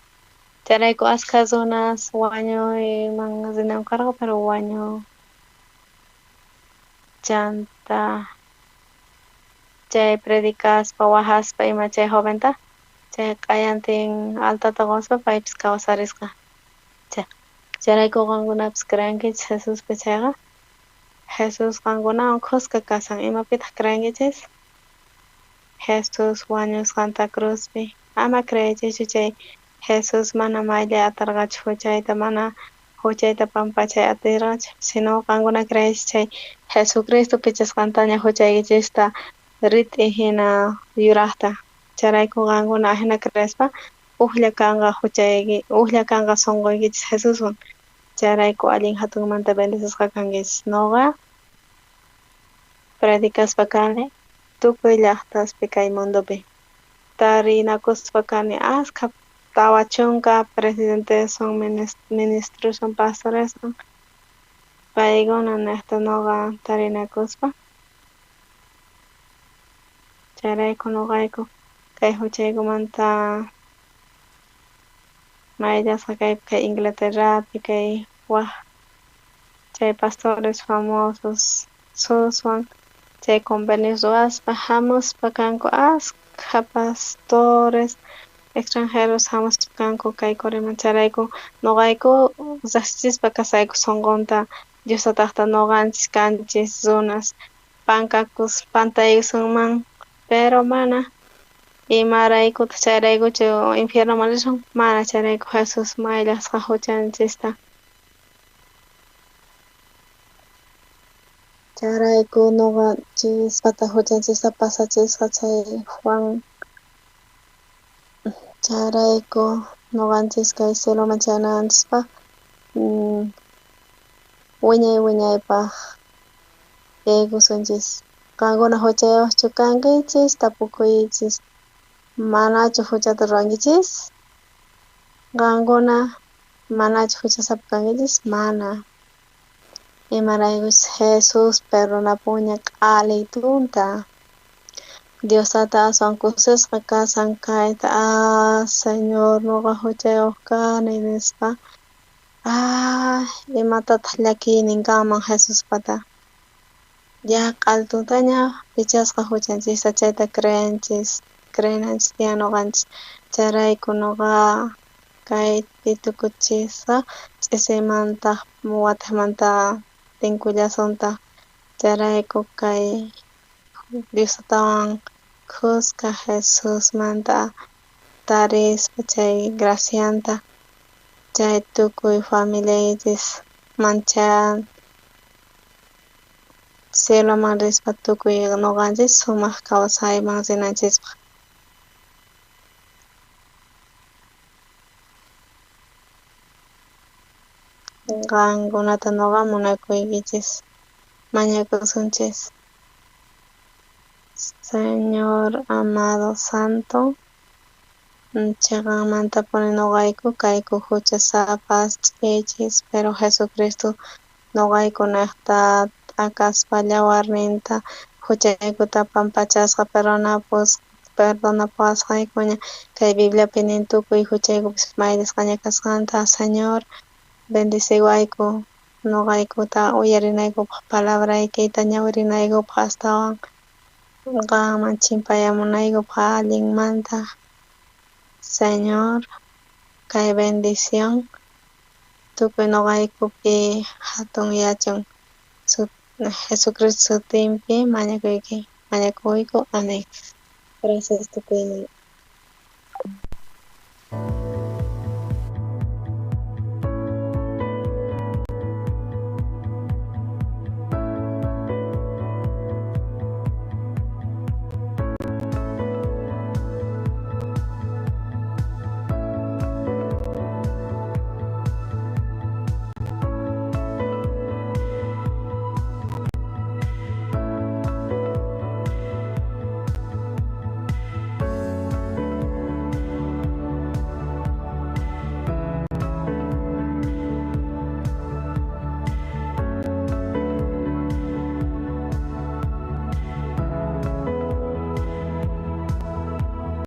Chayrayku askha runas wañuyman rinanku karqa pero wañu. Chanta chay predicaspa wajaspa ima chay joventa chay q'ayantin altata qospa paypis kawsarisqa. Chayrayku qankunapis creenkichis Jesuspi chayqa Jesús qankunawan khuska kasan. Imapitaq creenkichis? Jesús wañusqanta cruzpi. Ama creeychischu chay Jesús mana mayllay atarqachu huchayta, mana huchayta pampachay atirqachu, sino qankuna creeychis chay Jesucristo pichasqantaña huchaykichista rit'i hina yuraqta. Chayrayku qankuna ajina creespa ujlla kanqa huchayki, ujlla kanqa sunquykichis Jesuswan. Chayrayku allin hatunmanta bendecisqa kankichis. Noqa predicaspa kani tukuy llaqtaspi kay mundopi. Tarinakuspa kani askha 40 presidentes son ministros son pastores son paykuna nejta noqa tarinakuspa. Chayrayku noqayku kay huchaykumanta mayllasqa kaypi kay Inglaterrapi kay waj chay pastores famosos suswan chay convenios ruwaspa hamuspa kanku askha pastores extranjeros hamuspa kanku kay Coreaman. Chayrayku noqayku riqsichispa kasayku sunqunta Dios tataqta noqanchis kanchis runas pankakus pantaykusunman pero mana imaraykutaq chayraykuchu infiernoman risun mana chayrayku Jesús mayllasqa huchanchista. Chayrayku noqanchispata huchanchista pasachisqa chay Juan. Chayrayku noqanchis kay cieloman chayananchispaq wiñay wiñaypaq yaykusunchis. Qankuna huchayuqchu kankichis? Tapukuychis. Manachu huchata ruwankichis? Qankuna manachu huchasapa kankichis? Mana. Imaraykuchus Jesús perdonapunña q'alitunta. Dios tata aswan kusisqa kashan kayta, ah, Señor, nuqa huchayuq kani nispa. Ah, imatataq llakiynin kanman Jesuspata. Ya q'altuntaña pichasqa huchanchista chayta creenchis, creenanchis tiyan nuqanchis. Chayrayku nuqa kaypi tukuchisaq, ch'isimantaq watejmanta tinkullasuntaq. Chayrayku kay Dios tatawan khuska Jesusmanta tarispa chay gracianta chay tukuy familiaykichis manchan cieloman rispa tukuy nuqanchis sumaq kawsayman rinanchispaq. Qankunata nuqa munakuykichis, mañakusunchis. Señor amado santo, chiqanmantapuni nuqayku kayku huchasapas ch'ichis, pero Jesucristo nuqaykunaqta t'akaspa llawarninta huchaykuta pampachasqa perdonapuwasqaykuña. Kay Bibliapi nin tukuy huchaykupis mayllasqaña kasqanta. Señor, bendeciwayku nuqaykuta uyarinaykupaq palabraykita ñawirinaykupaq astawan qanman chimpayamunaykupaq allinmanta. Señor, kay bendición tukuy nuqaykupi hatun yachun. Jesucristo sutinpi mañakuyki, mañakuyku. Amén. Gracias tukuyman.